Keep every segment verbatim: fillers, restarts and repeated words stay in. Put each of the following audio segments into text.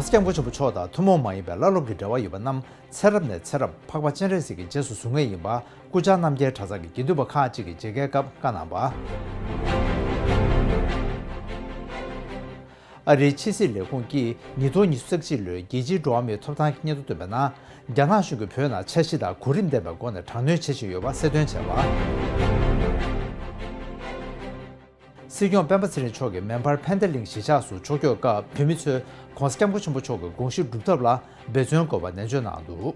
སྐྱབས་མགོན་ཆེན་པོ་མཆོག་དང་ཐུན་མོང་མ་ཡིན་པའི་བླ་སློབ་ཀྱི་འབྲེལ་བ་ཡོད་པ་རྣམས་ཚེ་རབས་ནས་ཚེ་རབས་འཕགས་པ་སྤྱན་རས་གཟིགས་ཀྱི་རྗེས་སུ་བཟུང་ངེས་ཡིན་པ་སྐུ་བཅར་རྣམ་རྒྱལ་གྲྭ་ཚང་གི་དགེ་འདུན་པ་ཁག་ཅིག་གིས་མཇལ་ཁའི་སྐབས་བཀའ་གནང་བ། ཨ་རིའི་ཕྱི་སྲིད་ལས་ཁུངས་ཀྱིས་ཉིས་སྟོང་ཉི་ཤུ་རྩ་གཅིག་ལོའི་རྒྱལ་སྤྱིའི་འགྲོ་བ་མིའི་ཐོབ་ཐང་གི་སྙན་ཐོ་བཏོན་པའི་ནང་རྒྱ་ནག་གཞུང་གིས་བོད་ནང་འཆར་གཞི་དང་གོ་རིམ་ལྡན་པའི་སྒོ་ནས་དྲག་གནོན་བྱེད་བཞིན་ཡོད་པ་གསལ་སྟོན་བྱས་པ། སྲིད་སྐྱོང་སྤེན་པ་ཚེ་རིང་མཆོག་གིས་མེ་འཕར་ཕན་བདེ་གླིང་གཞིས་ཆགས་སུ་ཕྱོགས་འཁྱོག་སྐབས་བོད་མི་ཚོས་༧གོང་ས་༧སྐྱབས་མགོན་ཆེན་པོ་མཆོག་གི་དགོངས་གཞི་སྒྲུབ་ཐབས་ལ་འབད་བརྩོན་དགོས་པ་ནན་བརྗོད་གནང་འདུག།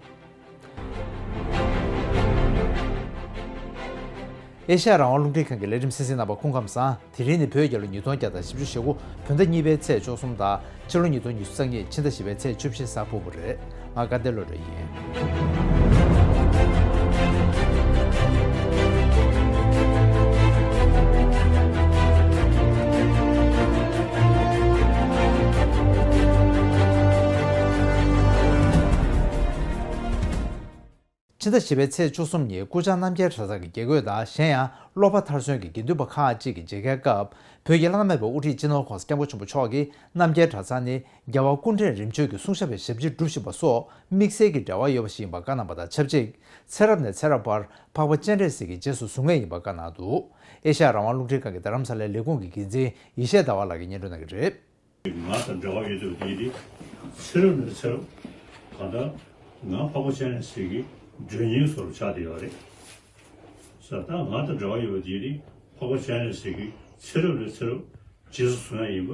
ཨེ་ཤ་ཡ་རང་དབང་རླུང་འཕྲིན་ཁང་གི་ལས་རིམ་གསན་གཟིགས་གནང་བར་སྐུ་ཁམས་བཟང་། དེ་རིང་ནི་བོད་རྒྱལ་ལོ་ཉིས་སྟོང་བརྒྱ་དང་བཞི་བཅུ་ཞེ་དགུ་བོད་ཟླ་གཉིས་པའི་ཚེས་བཅུ་གསུམ་དང་ཕྱི་ལོ་ཉིས་སྟོང་ཉི་ཤུ་རྩ་གཉིས་ཕྱི་ཟླ་བཞི་པའི་ཚེས་བཅུ་བཞི་གཟའ་ཕུར་བུ་རེད། ང་དགའ་ལྡན་བློ་གྲོས་ཡིན། ཕྱི་ཟླ་བཞི་པའི་ཚེས་བཅུ་གསུམ་ཉིན་སྐུ་བཅར་རྣམ་རྒྱལ་གྲྭ་ཚང་གི་དགེ་བསྐོས་དང་གཞན་ཡང་སློབ་པ་མཐར་སོན་གྱི་དགེ་འདུན་པ་ཁག་ཅིག་གིས་མཇལ་ཁའི་སྐབས་བོད་ཀྱི་བླ་ན་མེད་པའི་དབུ་ཁྲིད་སྤྱི་ནོར་༧གོང་ས་༧སྐྱབས་མགོན་ཆེན་པོ་མཆོག་གིས་རྣམ་རྒྱལ་གྲྭ་ཚང་ནི་རྒྱལ་བ་སྐུ་ཕྲེང་རིམ་བྱོན་གྱི་གསུང་ཞབས་པའི་ཞབས་ཕྱི་སྒྲུབ་བཞིན་པ་སོགས་དམིགས་བསལ་གྱི་འབྲེལ་བ་ཡོད་པ་ཞིག་ཡིན་པ་བཀའ་གནང་བ་དང་ཆབས་ཅིག་ཚེ་རབས་ནས་ཚེ་རབས་བར་འཕགས་པ་སྤྱན་རས་གཟིགས་ཀྱི་རྗེས་སུ་བཟུང་ངེས་ཡིན་པ་བཀའ་གནང་འདུག། ཨེ་ཤ་ཡ་རང་དབང་རླུང་འཕྲིན་ཁང་གི་རྡ་རམ་ས་ལའི་ལས་ཁུངས་ཀྱི་འགན་འཛིན་ཡེ་ཤེས་ཟླ་བ་ལགས་ཀྱིས་སྙན་སྒྲོན་གནང་གི་རེད། ང་དང་འབྲེལ་བ་ཡོད་ཚུལ་དེ་ནི་ཚེ་རབས་ནས་ཚེ་རབས་གང་ལྟར་ང་འཕགས་པ་སྤྱན་རས་གཟིགས་ཀྱི་མགྲོན་གཉེར་ཚོ་ཆགས་བསྡད་ཡོད་རེད། ས་ད་ང་དང་འབྲེལ་བ་ཡོད་པ་དེ་ནི་འཕགས་པ་སྤྱན་རས་གཟིགས་ཀྱི་ཚེ་རབས་ནས་ཚེ་རབས་རྗེས་སུ་བཟུང་ཡ་ཡིན་པ་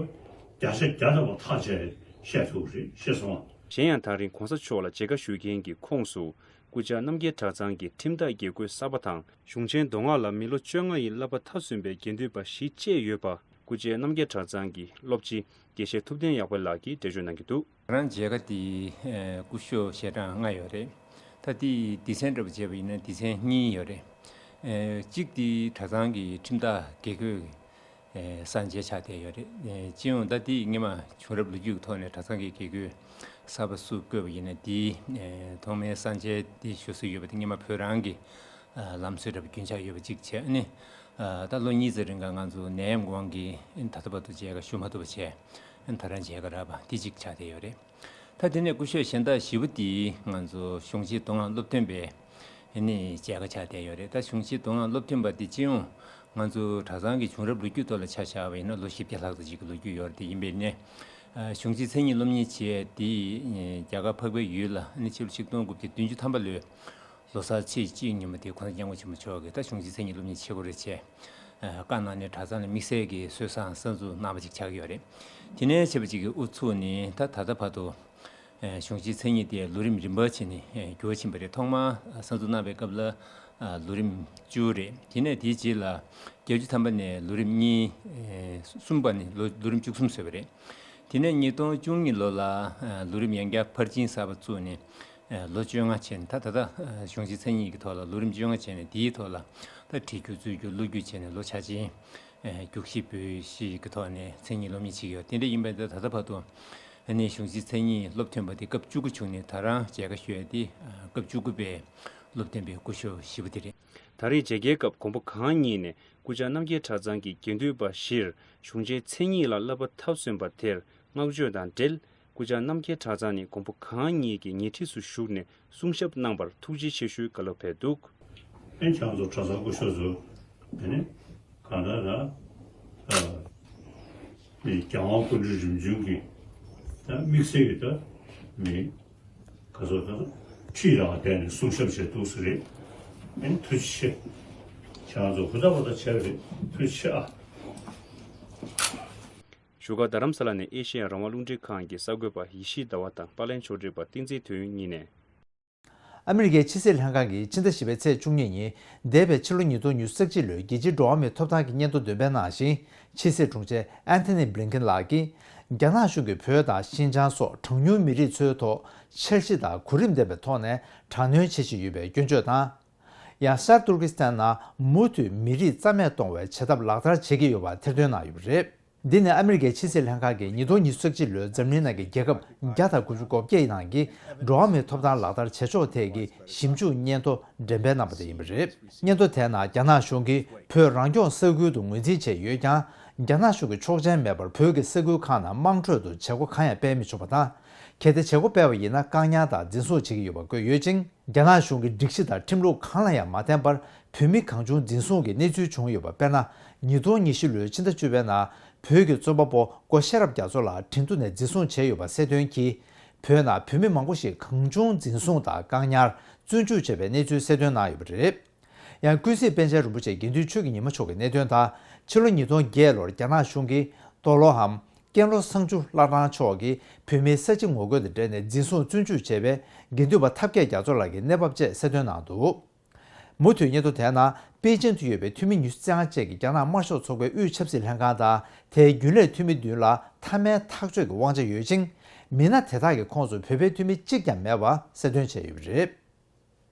བརྒྱ་ཆ་བརྒྱ་ཐམ་པ་ཐག་བཅད་བཤད་ཐུབ་ཀྱི་རེད། ཤེས་སོང་ཨ། གཞན་ཡང་ད་རིང་གོང་ས་མཆོག་ལ་མཇལ་ཁ་ཞུ་མཁན་གྱི་ཁོངས་སུ་སྐུ་བཅར་རྣམ་རྒྱལ་གྲྭ་ཚང་གི་ཁྲིམས་བདག་དགེ་བསྐོས་གསར་པ་དང་གཞུང་ཆེན་མདོ་སྔགས་ལ་མི་ལོ་བཅོ་ལྔ་ཡི་བསླབ་པ་མཐར་སོན་པའི་དགེ་འདུན་པ་བཞི་བཅས་ཡོད་པ། སྐུ་བཅར་རྣམ་རྒྱལ་གྲྭ་ཚང་གི་སློབ་སྤྱི་དགེ་བཤེས་ཐུབ་བསྟན་ཡག་པ་ལགས་ཀྱིས་འགྲེལ་བརྗོད་གནང་གི་འདུག། ང་རང་མཇལ་ཁ་དེ་སྐུ་ཞབས་ཞལ་གྲངས་ལྔ་ཡོད་རེད། ད་དེ་སྡེ་ཚན་འདྲ་པོ་བྱས་པ་ཡིན་ན་སྡེ་ཚན་གཉིས་ཡོད་རེད། གཅིག་དེ་གྲྭ་ཚང་གི་ཁྲིམས་བདག་དགེ་བསྐོས་གསར་མཇལ་ཆགས་བསྡད་ཡོད་རེད། སྤྱི་ཡོངས་ད་དེ་སྔོན་མ་བྱུང་རབས་ལོ་རྒྱུས་ཀྱི་ཐོག་ནས་གྲྭ་ཚང་གི་དགེ་བསྐོས་གསར་པ་སུ་བསྐོས་པ་ཡིན་ན་དེ་ཐོག་མའི་གསར་མཇལ་དེ་ཞུ་སྲོལ་ཡོད་པ་དེ་སྔོན་མ་བོད་རང་གི་ལམ་སྲོལ་འདྲ་པོ་རྒྱུན་ཆགས་ཡོད་པ་གཅིག་བྱས་ནས། ད་ལོ་གཉིས་ཙམ་རིང་ག་ང་ཚོ་ནད་ཡམས་དབང་གིས་ད་ལྟ་བར་དུ་མཇལ་ཁ་ཞུ་མ་ཐུབ་པ་བྱས། ད་རང་མཇལ་ཁ་རག་པ་དེ་གཅིག་ཆགས་བསྡད་ཡོད་རེད། ད་དེ་ནས་སྐུ་ཞབས་གཞན་དག་བཞི་པོ་དེ་ང་ཚོ་གཞུང་ཆེན་མདོ་སྔགས་སློབ་སྟོན་པའི་ནི་མཇལ་ཁ་ཆགས་བསྡད་ཡོད་རེད། ད་གཞུང་ཆེན་མདོ་སྔགས་སློབ་སྟོན་པ་དེ་སྤྱི་ཡོངས་ང་ཚོ་གྲྭ་ཚང་གི་བྱུང་རབས་ལོ་རྒྱུས་ཐོག་ལ་ཆ་བཞག་པ་ཡིན་ན་ལོ་བཞི་བརྒྱ་ལྷག་ཙམ་ཅིག་གི་ལོ་རྒྱུས་ཡོད་རེད། དེ་ཡིན་པས་ནས་གཞུང་ཆེན་མཚན་ཉིད་སློབ་གཉེར་བྱས་དེ་རྒྱ་གར་འཕགས་པའི་ཡུལ་ལ་ནི་ཕྱི་ལོ་ཆིག་སྟོང་དགུ་བརྒྱ་བདུན་ཅུ་ཐམ་པ་ལོའི་ལོ་གསར་ཚེས་གཅིག་ཉིན་མོ་དེ་གོང་ས་སྐྱབས་མགོན་ཆེན་པོ་མཆོག་གིས་ད་གཞུང་ཆེན་མཚན་ཉིད་སློབ་གཉེར་བྱེད་དགོས་རེད་བྱས། བཀའ་གནང་ནས་གྲྭ་ཚང་ལ་དམིགས་བསལ་གྱི་སྲོལ་བཟང་གསར་འཛུགས་གནང་བ་ཅིག་ཆགས་ཀྱི་ཡོད་རེད། དེ་ནས་བྱས་པ་ཅིག་གི་དབུ་ཚུགས་ནས་ད་ད་ལྟ་བར་དུ་གཞུང་ཆེན་མཚན་ཉིད་དེ་ལོ་རིམ་རིམ་པ་བྱས་ནས་འགྱུར་བ་ཕྱིན་པ་རེད། ཐོག་མར་གསར་འཛུགས་གནང་བའི་སྐབས་ལ་ལོ་རིམ་བཅུ་རེད། དེ་ནས་དེའི་རྗེས་ལ་བརྒྱད་ཅུ་ཐམ་པ་ནས་ལོ་རིམ་གཉིས། གསུམ་པ་ནས་ལོ་ལོ་རིམ་བཅུ་གསུམ་བཟོས་པ་རེད། དེ་ནས་ཉིས་སྟོང་བཅུ་གཉིས་ལོ་ལ་ལོ་རིམ་ཡང་བསྐྱར་ཕར་ཕྱིན་གསར་པ་བཙུགས་ནས། ལོ་བཅོ་ལྔ་ཕྱིན། ད་ད་ལྟ་གཞུང་ཆེན་མཚན་ཉིད་ཀྱི་ཐོག་ལ་ལོ་རིམ་བཅོ་ལྔ་ཕྱིན་ནས་དེའི་ཐོག་ལ་ད་བྲིས་རྒྱུགས་རྩོམ་རྒྱུགས་བློ་རྒྱུགས་བྱས་ནས་ལོ་ཆ་ཆེན་རྒྱུགས་གཞི་འབུལ་གཞི་གི་ཐོག་ནས་མཚན་ཉིད་སློབ་གཉེར་བྱེད་ཀྱི་ཡོད། དེ་འདྲ་ཡིན་པ་འདི་ད་ལྟ་བར་དུ་ནི་གཞུང་ཆེན་མཚན་ཉིད་སློབ་ཐོན་པ་དེ་སྐབས་བཅུ་དགུ་བྱུང་ནས་ད་རང་མཇལ་ཁ་ཞུ་ཡ་དེ་སྐབས་བཅུ་དགུ་པའི་སློབ་ཐོན་པའི་སྐུ་ཞབས་བཞི་པོ་དེ་རེད། ད་རེས་མཇལ་ཁའི་སྐབས་མགོན་པོ་གང་ཉིད་ནས་སྐུ་བཅར་རྣམ་རྒྱལ་གྲྭ་ཚང་གི་དགེ་འདུན་པ་བཞིར་གཞུང་ཆེན་མཚན་ཉིད་ལ་བསླབ་པ་མཐར་སོན་པ་དེར་བསྔགས་བརྗོད་དང་འབྲེལ། སྐུ་བཅར་རྣམ་རྒྱལ་གྲྭ་ཚང་ནས་མགོན་པོ་གང་ཉིད་ཀྱི་ཉེ་འཁྲིས་སུ་བཞུགས་ནས་གསུང་ཞབས་གནང་བར་ཐུགས་རྗེ་ཆེ་ཞུའི་བཀའ་སློབ་ཕེབས་འདུག། ཨེ་ཁྱེད་ཚོ་གྲྭ་ཚང་སྐུ་ཞབས་ཚོ་ཨ་ནི་གང་ལྟར་ད་ཨ་ནི་རྒྱལ་དབང་སྐུ་ཕྲེང་རིམ་བྱོན་གྱི་ད་དམིགས་བསལ་གྱི་ད་མི་ག་ཚོད་ད་ཁྲིད་རང་བསྡད་ནས་གསུང་ཞབས་བྱས་འདུག་ཟེར་རེད། ཨེ་ཐུགས་རྗེ་ཆེ། ཁྱེད་རང་ཚོ་ཧུར་ཐག་པ་ད་བྱས་པ་རེད། ཐུགས་རྗེ་ཆེ་ཨ། བཞུགས་སྒར་རྡ་རམ་ས་ལ་ནས་ཨེ་ཤེ་ཡ་རང་དབང་རླུང་འཕྲིན་ཁང་གི་གསར་འགོད་པ་ཡེ་ཤེས་ཟླ་བ་དང་པར་ལེན་ཕྱོགས་སྒྲིག་པ་བསྟན་འཛིན་དོན་གཉིས་ནས། ཨ་མི་རི་ཀའི་ཕྱི་སྲིད་ལྷན་ཁང་གིས་ཕྱི་ཟླ་བཞི་པའི་ཚེས་བཅུ་གཉིས་ཉིན་འདས་པའི་ཕྱི་ལོ་ཉིས་སྟོང་ཉི་ཤུ་རྩ་གཅིག་ལོའི་རྒྱལ་སྤྱིའི་འགྲོ་བ་མིའི་ཐོབ་ཐང་གི་སྙན་ཐོ་འདོན་སྤེལ་གནང་ཞིང་། ཕྱི་སྲིད་དྲུང་ཆེ་ཨན་ཐོ་ནི་བྷི་ལིན་ཀེན་ལགས་ཀྱིས་རྒྱ་ནག་གཞུང་གིས་བོད་དང་ཤིན་ཅང་སོགས་གྲངས་ཉུང་མི་རིགས་ཚོའི་ཐོག་འཆར་གཞི་དང་གོ་རིམ་ལྡན་པའི་ཐོག་ནས་དྲག་གནོན་བྱེད་བཞིན་ཡོད་པའི་སྐྱོན་བརྗོད་དང་། ཡང་ཤར་ཏུར་ཀི་སི་ཐན་ནང་མུ་མཐུད་མི་རིགས་རྩ་མེད་གཏོང་བའི་བྱེད་ཐབས་ལག་བསྟར་བྱེད་ཀྱི་ཡོད་པ་ཐེར་འདོན་གནང་ཡོད་པ་རེད། འདི་ནི་ཨ་མི་རི་ཀའི་ཕྱི་སྲིད་ལྷན་ཁང་གིས་ཉིས་སྟོང་ཉི་ཤུ་རྩ་གཅིག་ལོའི་འཛམ་གླིང་ནང་གི་རྒྱལ་ཁབ་བརྒྱ་དང་དགུ་བཅུ་གོ་བརྒྱད་ནང་གི་འགྲོ་བ་མིའི་ཐོབ་ཐང་ལག་བསྟར་བྱེད་ཕྱོགས་ཐད་ཀྱི་ཞིབ་འཇུག་སྙན་ཐོ་འགྲེམས་སྤེལ་གནང་པ་དེ་ཡིན་པ་རེད། སྙན་ཐོ་དེའི་ནང་རྒྱ་ནག་གཞུང་གིས་བོད་རང་སྐྱོང་ས་ཁུལ་དུ་ངོས་འཛིན་བྱས་ཡོད་ཀྱང་། རྒྱ་ནག་གཞུང་གི་ཆོག་མཆན་མེད་པར་བོད་ཀྱི་ས་ཁུལ་ཁག་ནང་དམངས་ཁྲོད་དུ་བྱེད་སྒོ་གང་ཡང་སྤེལ་མི་ཆོག་པ་དང་། གལ་ཏེ་བྱེད་སྒོ་སྤེལ་བ་ཡིན་ན་བཀག་ཉར་དང་འཛིན་བཟུང་བྱེད་ཀྱི་ཡོད་པ་བཀོད་ཡོད་ཅིང་། རྒྱ་ནག་གཞུང་གི་སྒྲིག་གཞི་དང་ཁྲིམས་ལུགས་གང་ལ་ཡང་མ་བརྟེན་པར་བོད་མི་གང་བྱུང་འཛིན་བཟུང་གི་གནས་ཚུལ་བྱུང་ཡོད་པ། དཔེར་ན། ཉིས་སྟོང་ཉི་ཤུ་ལོའི་ཕྱི་ཟླ་བཅུ་པའི་ནང་བོད་ཀྱི་རྩོམ་པ་པོ་སྒོ་ཤེས་རབ་རྒྱ་མཚོ་ལགས་ཁྲིན་ཏུ་ནས་འཛིན་བཟུང་བྱས་ཡོད་པ་གསལ་སྟོན་གྱིས། བོད་ནང་བོད་མི་མང་པོ་ཞིག་གང་བྱུང་འཛིན་བཟུང་དང་བཀག་ཉར། བཙོན་འཇུག་བྱས་པའི་གནས་ཚུལ་གསལ་སྟོན་གནང་ཡོད་པ་རེད། ཡང་ཀུན་གཟིགས་པཎ་ཆེན་རིན་པོ་ཆེ་དགེ་འདུན་ཆོས་ཀྱི་ཉི་མ་མཆོག་གི་གནད་དོན་དང་། ཕྱི་ལོ་ཉིས་སྟོང་བརྒྱད་ལོར་རྒྱ་ནག་གཞུང་གིས་ཏོ་ལོའམ་ཀན་ལྷོ་བསང་ཆུ་བླ་བྲང་ཕྱོགས་ཀྱི་བོད་མིའི་ས་བྱི་ངོ་རྒོལ་དང་འབྲེལ་ནས་འཛིན་བཟུང་བཙོན་འཇུག་བྱས་པའི་དགེ་འདུན་པ་ཐབས་མཁས་རྒྱ་མཚོ་ལགས་ཀྱི་གནས་བབ་བཅས་གསལ་སྟོན་གནང་འདུག། མུ་མཐུད་སྙན་ཐོ་དེའི་ནང་པེ་ཅིན་དུ་ཡོད་པའི་འཐུས་མི་ཉི་ཤུ་རྩ་ལྔ་བཅས་ཀྱིས་རྒྱ་ནག་དམར་ཤོག་ཚོགས་པའི་དབུས་ཆབ་སྲིད་ལྷན་ཁང་དང་། དེའི་རྒྱུན་ལས་འཐུས་མི་བདུན་ལ་མཐའ་མའི་ཐག་གཅོད་ཀྱི་དབང་ཆ་ཡོད་ཅིང་། མི་སྣ་དེ་དག་གི་ཁོངས་སུ་བོད་པའི་འཐུས་མི་གཅིག་ཀྱང་མེད་པ་གསལ་སྟོན་བྱས་ཡོད་པ་རེད།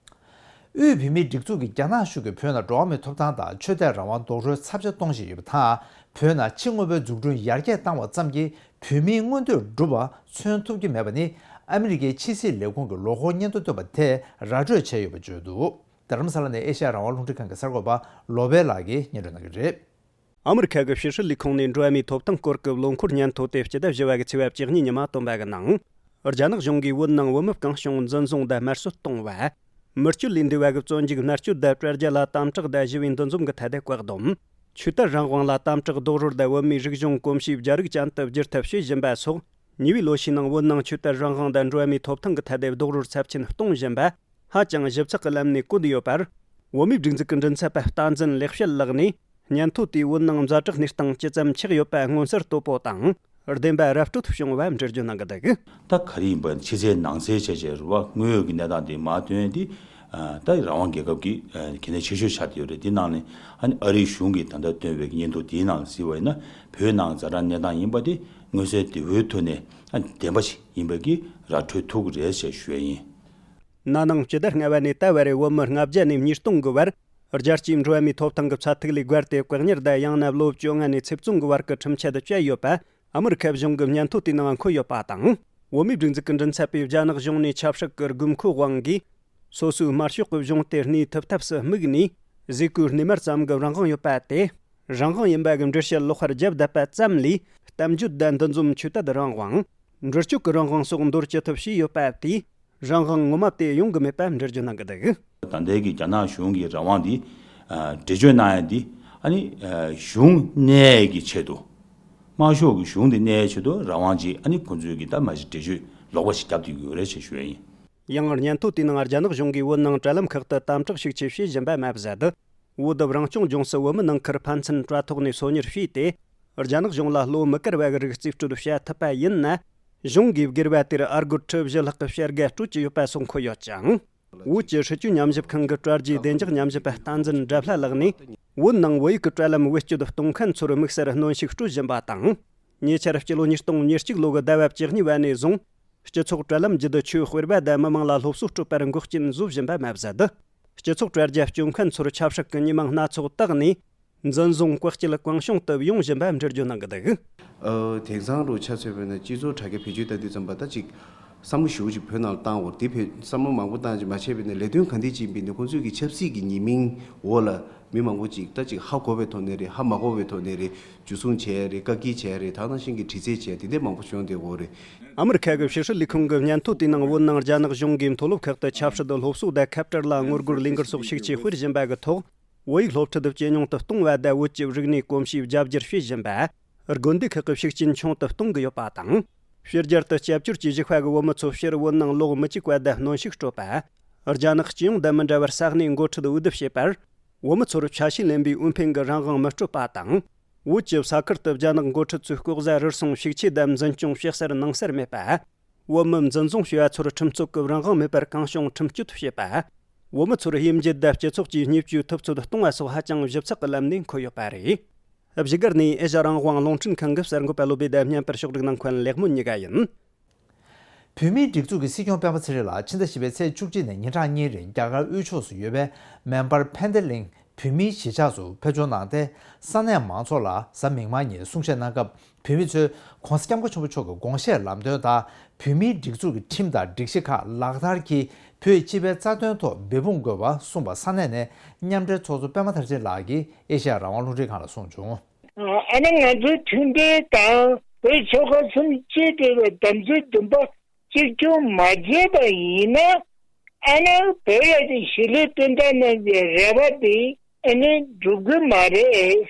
དབུས་བོད་མིའི་སྒྲིག་འཛུགས་ཀྱིས་རྒྱ་ནག་གཞུང་གིས་བོད་ནང་འགྲོ་བ་མིའི་ཐོབ་ཐང་དང་ཆོས་དད་རང་དབང་རྡོག་རོལ་ཚབས་ཆེ་གཏོང་བཞིན་ཡོད་པ་དང་། བོད་ནང་ཕྱི་དངོས་པོའི་འཛུགས་སྐྲུན་ཡར་རྒྱས་བཏང་བ་ཙམ་གྱིས་བོད་མིའི་མངོན་འདོད་འགྲུབ་པ་མཚོན་ཐུབ་ཀྱི་མེད་པ་ནི། ཨ་མི་རི་ཀའི་ཕྱི་སྲིད་ལས་ཁུངས་ཀྱི་ལོ་འཁོར་སྙན་ཐོ་བཏོན་པ་དེས་ར་སྤྲོད་བྱས་ཡོད་པ་བརྗོད་འདུག། རྡ་རམ་ས་ལ་ནས་ཨེ་ཤ་ཡ་རང་དབང་རླུང་འཕྲིན་ཁང་གི་གསར་འགོད་པ་ལོ་པེ་ལགས་ཀྱིས་སྙན་སྒྲོན་གནང་གི་རེད། ཨ་མི་རི་ཁ་གི་ཕྱི་སྲིད་ལས་ཁུངས་ནས་འགྲོ་བ་མིའི་ཐོབ་ཐང་སྐོར་གྱི་ལོ་འཁོར་སྙན་ཐོ་དེ་སྤྱི་ཟླ་བཞི་བ་གི་ཚེས་པ་བཅུ་གཉིས་ཉི་མ་བཏོན་པ་གི་ནང་། རྒྱ་ནག་གཞུང་གིས་བོད་ནང་བོད་མི་གང་བྱུང་འཛིན་བཟུང་དང་དམར་གསོད་གཏོང་བ། མི་སྤྱོད་ལས་འདས་པ་གི་བཙོན་འཇུག་མནར་གཅོད་དང་དྲ་རྒྱ་ལ་དམ་དྲག་དང་ཞི་བའི་འདུ་འཛོམས་ཀྱི་ཐད་དུ་བཀག་སྡོམ། ཆོས་དད་རང་དབང་ལ་དམ་དྲག་རྡོག་རོལ་དང་བོད་མིའི་རིག་གཞུང་གོམས་གཤིས་རྒྱ་རིགས་ཅན་དུ་བསྒྱུར་ཐབས་བྱེད་བཞིན་པ་སོགས། ཉེ་བའི་ལོ་ཤས་ནང་བོད་ནང་ཆོས་དད་རང་དབང་དང་འགྲོ་བ་མིའི་ཐོབ་ཐང་གི་ཐད་དུ་རྡོག་རོལ་ཚབས་ཆེན་གཏོང་བཞིན་པ། ཧ་ཅང་ཞིབ་ཚགས་ཀྱི་ལམ་ནས་བཀོད་ཡོད་པར། བོད་མིའི་སྒྲིག་འཛུགས་ཀྱི་མགྲིན་ཚབ་པ་བསྟན་འཛིན་ལེགས་བཤད་ལགས་ནས། སྙན་ཐོ་དེས་བོད་ནང་ཛ་དྲག་གནས་སྟངས་ཇི་ཙམ་ཆགས་ཡོད་པ་མངོན་གསལ་དོད་པོ་དང་། བདེན་པ་ར་སྤྲོད་བྱུང་བ་འགྲེལ་བརྗོད་གནང་གི་འདུག། ད་ག་རེ་ཡིན་པ་ཕྱི་གསལ་ནང་གསལ་བྱས་བྱས་རུ་བ་དངོས་ཡོད་ཀྱི་གནས་སྟངས་དེ་མ་ཐོན་ཏེ། ད་རང་དབང་རྒྱལ་ཁབ་ཀྱི་གལ་གནད་ཆེ་ཤོས་ཆགས་བསྡད་ཡོད་རེད། དེ་ནང་ནས་ཨ་ནི་ཨ་རིའི་གཞུང་གིས་ད་ལྟ་བཏོན་པའི་སྙན་ཐོ་དེའི་ནང་གཟིགས་པ་ཡིན་ན། བོད་ནང་ཛ་དྲག་གནས་སྟངས་ཡིན་པ་དེ་མངོན་གསལ་དོད་པོའི་ཐོག་ནས་ཨ་ནི་བདེན་པ་ཞིག་ཡིན་པའི་གི་ར་འཕྲོད་ཐུབ་ཀྱི་རེད་ཅེས་ཞུ་ཡ་ཡིན། ན་ནིང་སྤྱི་ཟླ་ལྔ་པ་ནས་ད་བར་བོད་མི་ལྔ་བརྒྱ་ནས་ཉིས་སྟོང་གི་བར། རྒྱལ་སྤྱིའི་འགྲོ་བ་མིའི་ཐོབ་ཐང་གི་ཚད་ཐིག་ལས་བརྒལ་ཏེ་བཀག་ཉར་དང་ཡང་ན་ལོ་བཅོ་ལྔ་ནས་ཚེ་བཙོན་གྱི་བར་གྱི་ཁྲིམས་ཆད་བཅད་ཡོད་པ། ཨ་མི་རི་ཁ་གཞུང་གི་སྙན་ཐོ་དེའི་ནང་འཁོད་ཡོད་པ་དང་། བོད་མིའི་སྒྲིག་འཛུགས་ཀྱི་མགྲིན་ཚབ་པས་རྒྱ་ནག་གཞུང་ནས་ཆབ་སྲིད་ཀྱི་དགོས་མཁོའི་དབང་གིས། སོ་སོའི་དམར་ཤོག་གི་གཞུང་དེ་གནས་ཐུབ་ཐབས་སུ་དམིགས་ནས། བཟོས་བཀོད་སྣེ་མར་ཙམ་གྱི་རང་དབང་ཡོད་པ་དེ། རང་དབང་ཡིན་པ་གི་འགྲེལ་བཤད་ལོག་པར་རྒྱབ་བསྡད་པ་ཙམ་ལས། གཏམ་བརྗོད་དང་འདུ་འཛོམས་ཆོས་དད་རང་དབང་། འགྲུལ་སྐྱོད་ཀྱི་རང་དབང་སོགས་འདོར་བཅུག་ཐབས་བྱས་ཡོད་པ་དེས། རང་དབང་ངོ་མ་དེ་ཡོང་གི་མེད་པ་འགྲེལ་བརྗོད་གནང་གི་འདུག། ད་ལྟའི་གི་རྒྱ་ནག་གཞུང་གི་རང་དབང་འདི། ཨ་འགྲེལ་བརྗོད་གནང་ཡ་འདི། ཨ་ནི་ཨ་གཞུང་གནས་ཀྱི་ཆེད་དུ། དམར་ཤོག་གི་གཞུང་འདི་གནས་ཡ་ཆེད་དུ་རང་དབང་ཅིག་ཨ་ནི་ཁོང་ཚོས་ཀྱི་ད་མ་གཞི་འགྲེལ་བརྗོད་ལོག་པ་ཞིག་བརྒྱབ་བསྡད་ཀྱི་ཡོད་རེད་ཅེས་ཞུ་ཡ་ཡིན། ཡང་སྙན་ཐོ་དེའི་ནང་རྒྱ་ནག་གཞུང་གིས་བོད་ནང་དྲ་ལམ་ཁག་ཏུ་དམ་དྲག་ཤུགས་ཆེ་བྱེད་བཞིན་པ་མ་ཟད། བོད་དབུས་རང་སྐྱོང་ལྗོངས་སུ་བོད་མི་ནང་ཁུལ་ཕན་ཚུན་དྲ་ཐོག་ནས་སོ་ཉར་བྱས་ཏེ། རྒྱ་ནག་གཞུང་ལ་བློ་མི་དཀར་བ་གི་རིགས་རྩིས་སྤྲོད་བྱ་ཐུབ་པ་ཡིན་ན། གཞུང་གིས་སྒེར་བ་དེར་ཨ་སྒོར་ཁྲི་བཞི་ལྷག་གི་བྱ་དགའ་སྤྲོད་ཀྱི་ཡོད་པ་གསུང་འཁོད་ཡོད་ཅིང་། བོད་ཀྱི་སྲིད་བྱུས་ཉམས་ཞིབ་ཁང་གི་དྲ་རྒྱའི་བདེ་འཇགས་ཉམས་ཞིབ་པ་བསྟན་འཛིན་འདྲ་ལྷ་ལགས་ནས། བོད་ནང་བོད་ཡིག་གི་དྲ་ལམ་བེད་སྤྱོད་གཏོང་མཁན་ཚོར་དམིགས་བསལ་གནོན་ཤུགས་སྤྲོད་བཞིན་པ་དང་། ཉེ་ཆར་སྤྱི་ལོ་ཉིས་སྟོང་ཉེར་གཅིག་ལོ་གི་ཟླ་བ་བཅུ་གཉིས་པ་ནས་བཟུང་། སྤྱི་ཚོགས་དྲ་ལམ་བརྒྱུད་དུ་ཆོས་སྤེལ་བ་དང་མི་མང་ལ་སློབ་གསོ་སྤྲོད་པར་འགོག་རྐྱེན་བཟོ་བཞིན་པ་མ་ཟད། སྤྱི་ཚོགས་དྲ་རྒྱ་སྤྱོད་མཁན་ཚོར་ཆབ་སྲིད་ཀྱི་ཉེས་མིང་སྣ་ཚོགས་བཏགས་ནས། འཛིན་བཟུང་བཀག་སྐྱིལ་གང་བྱུང་དུ་ཡོང་བཞིན་པ་འགྲེལ་བརྗོད་གནང་གི་འདུག། ཨ་དེང་སང་རུ་ཆ་མཚོན་པ་ཡིན་ན་སྤྱི་ཚོགས་དྲ་རྒྱ་བེད་སྤྱོད་བཏང་དུས་ཙམ་པ་ད་ཅིག་བསམ་བློ་ཞེ་པོ་ཅིག་བོད་ནང་ལ་བཏང་འོར་དེ་བེད་བསམ་བློ་མང་པོ་བཏང་ཅིག་མ་བྱས་པ་ཡིན་ན་ལས་དོན་ག་འདྲ་ཅིག་ཡིན་པ་ཡིན་ན་ཁོང་ཚོས་ཀྱི་ཆབ་སྲིད་ཀྱི་ཉེས་མིང་འོག་ལ་མི་མང་པོ་ཅིག་ད་ཅིག་ཧ་གོ་བའི་ཐོག་ནས་རེད། ཧ་མ་གོ་བའི་ཐོག་ནས་རེད། འཇུ་བཟུང་བྱས་རེད། བཀག་སྐྱིལ་བྱས་རེད། ད་ག་ནང་བཞིན་གྱི་དྲི་རྩད་བྱས་དེ་འདྲ་མང་པོ་བྱུང་བསྡད་ཡོད་རེད། ཨ་མི་རི་ཁ་གི་ཕྱི་སྲིད་ལས་ཁུངས་ཀྱི་སྙན་ཐོ་དེའི་ནང་བོད་ནང་རྒྱ་ནག་གཞུང་གིས་མཐོ་སློབ་ཁག་ཏུ་ཆབ་སྲིད་སློབ་གསོ་དང་ཁ་བྲལ་ལ་ངོ་རྒོལ་ལས་འགུལ་སོགས་ཤུགས་ཆེ་སྤེལ་བཞིན་པ་གི་ཐོག་བོད་ཡིག་སློབ་ཁྲིད་ཇེ་ཉུང་དུ་གཏོང་བ་དང་བོད་ཀྱི་རིག་གནས་གོམས་གཤིས་རྒྱ་བསྒྱུར་བྱེད་བཞིན་པ། དགོན་སྡེ་ཁག་གི་ཤུགས་རྐྱེན་ཆུང་དུ་གཏོང་གི་ཡོད་པ་དང་། ཕྱི་རྒྱལ་དུ་སྐྱབས་བཅོལ་གྱི་གཞིས་ཁ་གི་བོད་མི་ཚོ་ཕྱིར་བོད་ནང་ལོག་མི་བཅུག་པ་དང་གནོན་ཤུགས་སྤྲོད་པ། རྒྱ་ནག་སྤྱི་ཡོངས་དང་མི་འདྲ་བར་ས་གནས་འགོ་ཁྲིད་འོས་བསྡུ་བྱེད་པར། བོད་མི་ཚོར་ཆ་ཤས་ལེན་པའི་འོས་འཕེན་གྱི་རང་དབང་མི་སྤྲོད་པ་དང་། བོད་ཀྱི་ས་ཁུལ་དུ་རྒྱ་ནག་འགོ་ཁྲིད་ཚོས་ལྐོག་ཟ་རུལ་སུངས་ཤུགས་ཆེ་དང་འཛིན་སྐྱོང་བྱེད་སར་གནང་སར་མེད་པ། བོད་མི་འཛིན་བཟུང་བྱས་པ་ཚོར་ཁྲིམས་རྩོད་ཀྱི་རང་དབང་མེད་པར་གང་བྱུང་ཁྲིམས་གཅོད་བྱེད་པ། བོད་མི་ཚོར་དབྱེ་འབྱེད་དང་སྤྱི་ཚོགས་ཀྱི་བརྙས་བཅོས་ཐུབ་ཚོད་གཏོང་བ་སོགས་ཧ་ཅང་ཞིབ་ཚགས་ཀྱི་ལམ་ནས་འཁོད་ཡོད་པ་རེད། བཞུགས་སྒར་ནས་ཨེ་ཤ་རང་དབང་རླུང་འཕྲིན་ཁང་གི་གསར་འགོད་པ་བློ་བྷེ་དང་བརྙན་པར་ཕྱོགས་སྒྲིག་གནང་མཁན་ལེགས་སྨོན་གཉིས་ཀ་ཡིན། བོད་མིའི་སྒྲིག་འཛུགས་ཀྱི་སྲིད་སྐྱོང་སྤེན་པ་ཚེ་རིང་ལགས་ཕྱི་ཟླ་བཞི་པའི་ཚེས་བཅུ་གཅིག་ནས་ཉིན་གྲངས་གཉིས་རིང་རྒྱ་གར་དབུས་ཕྱོགས་སུ་ཡོད་པའི་མེ་འབར་ཕན་བདེ་གླིང་ བོད་མིའི་གཞིས་ཆགས་སུ་ཕེབས་འབྱོར་གནང་སྟེ། ས་གནས་མང་ཚོགས་ལ་གཟའ་མིག་དམར་ཉིན་གསུང་བཤད་གནང་སྐབས། བོད་མི་ཚོས་༧གོང་ས་༧སྐྱབས་མགོན་ཆེན་པོ་མཆོག་གི་དགོངས་བཞེད་ལམ་སྟོན་དང་། བོད་མིའི་སྒྲིག་འཛུགས་ཀྱི་ཁྲིམས་དང་སྒྲིག་གཞི་ཁག་ལག་བསྟར་གྱིས་བོད་སྤྱི་པའི་རྩ་དོན་ཐོག་འབད་འབུངས་དགོས་པ་གསུངས་པ་ས་གནས་ནས་མཉམ་འབྲེལ་ཚོགས་གཙོ་པད་མ་མཐར་ཕྱིན་ལགས་ཀྱིས་ཨེ་ཤ་ཡ་རང་དབང་རླུང་འཕྲིན་ཁང་ལ་གསུངས་བྱུང་། ཨ་ནི་ང་ཚོའི་མཐུན་སྒྲིལ་དང་བོད་ཆོལ་ཁ་གསུམ་གཅིག་སྒྲིལ་བའི་དམ་ཚིག་འདུན་པ་གཅིག་མཚུངས་མ་བྱས་པ་ཡིན་ན། ཨ་ནི་བོད་ལ་གཞིས་ལུས་སྤུན་ཟླ་རྣམས་ཀྱི་རེ་བ་འདི་ཨ་ནི་འགྲུབ་ཀྱི་མ་རེད།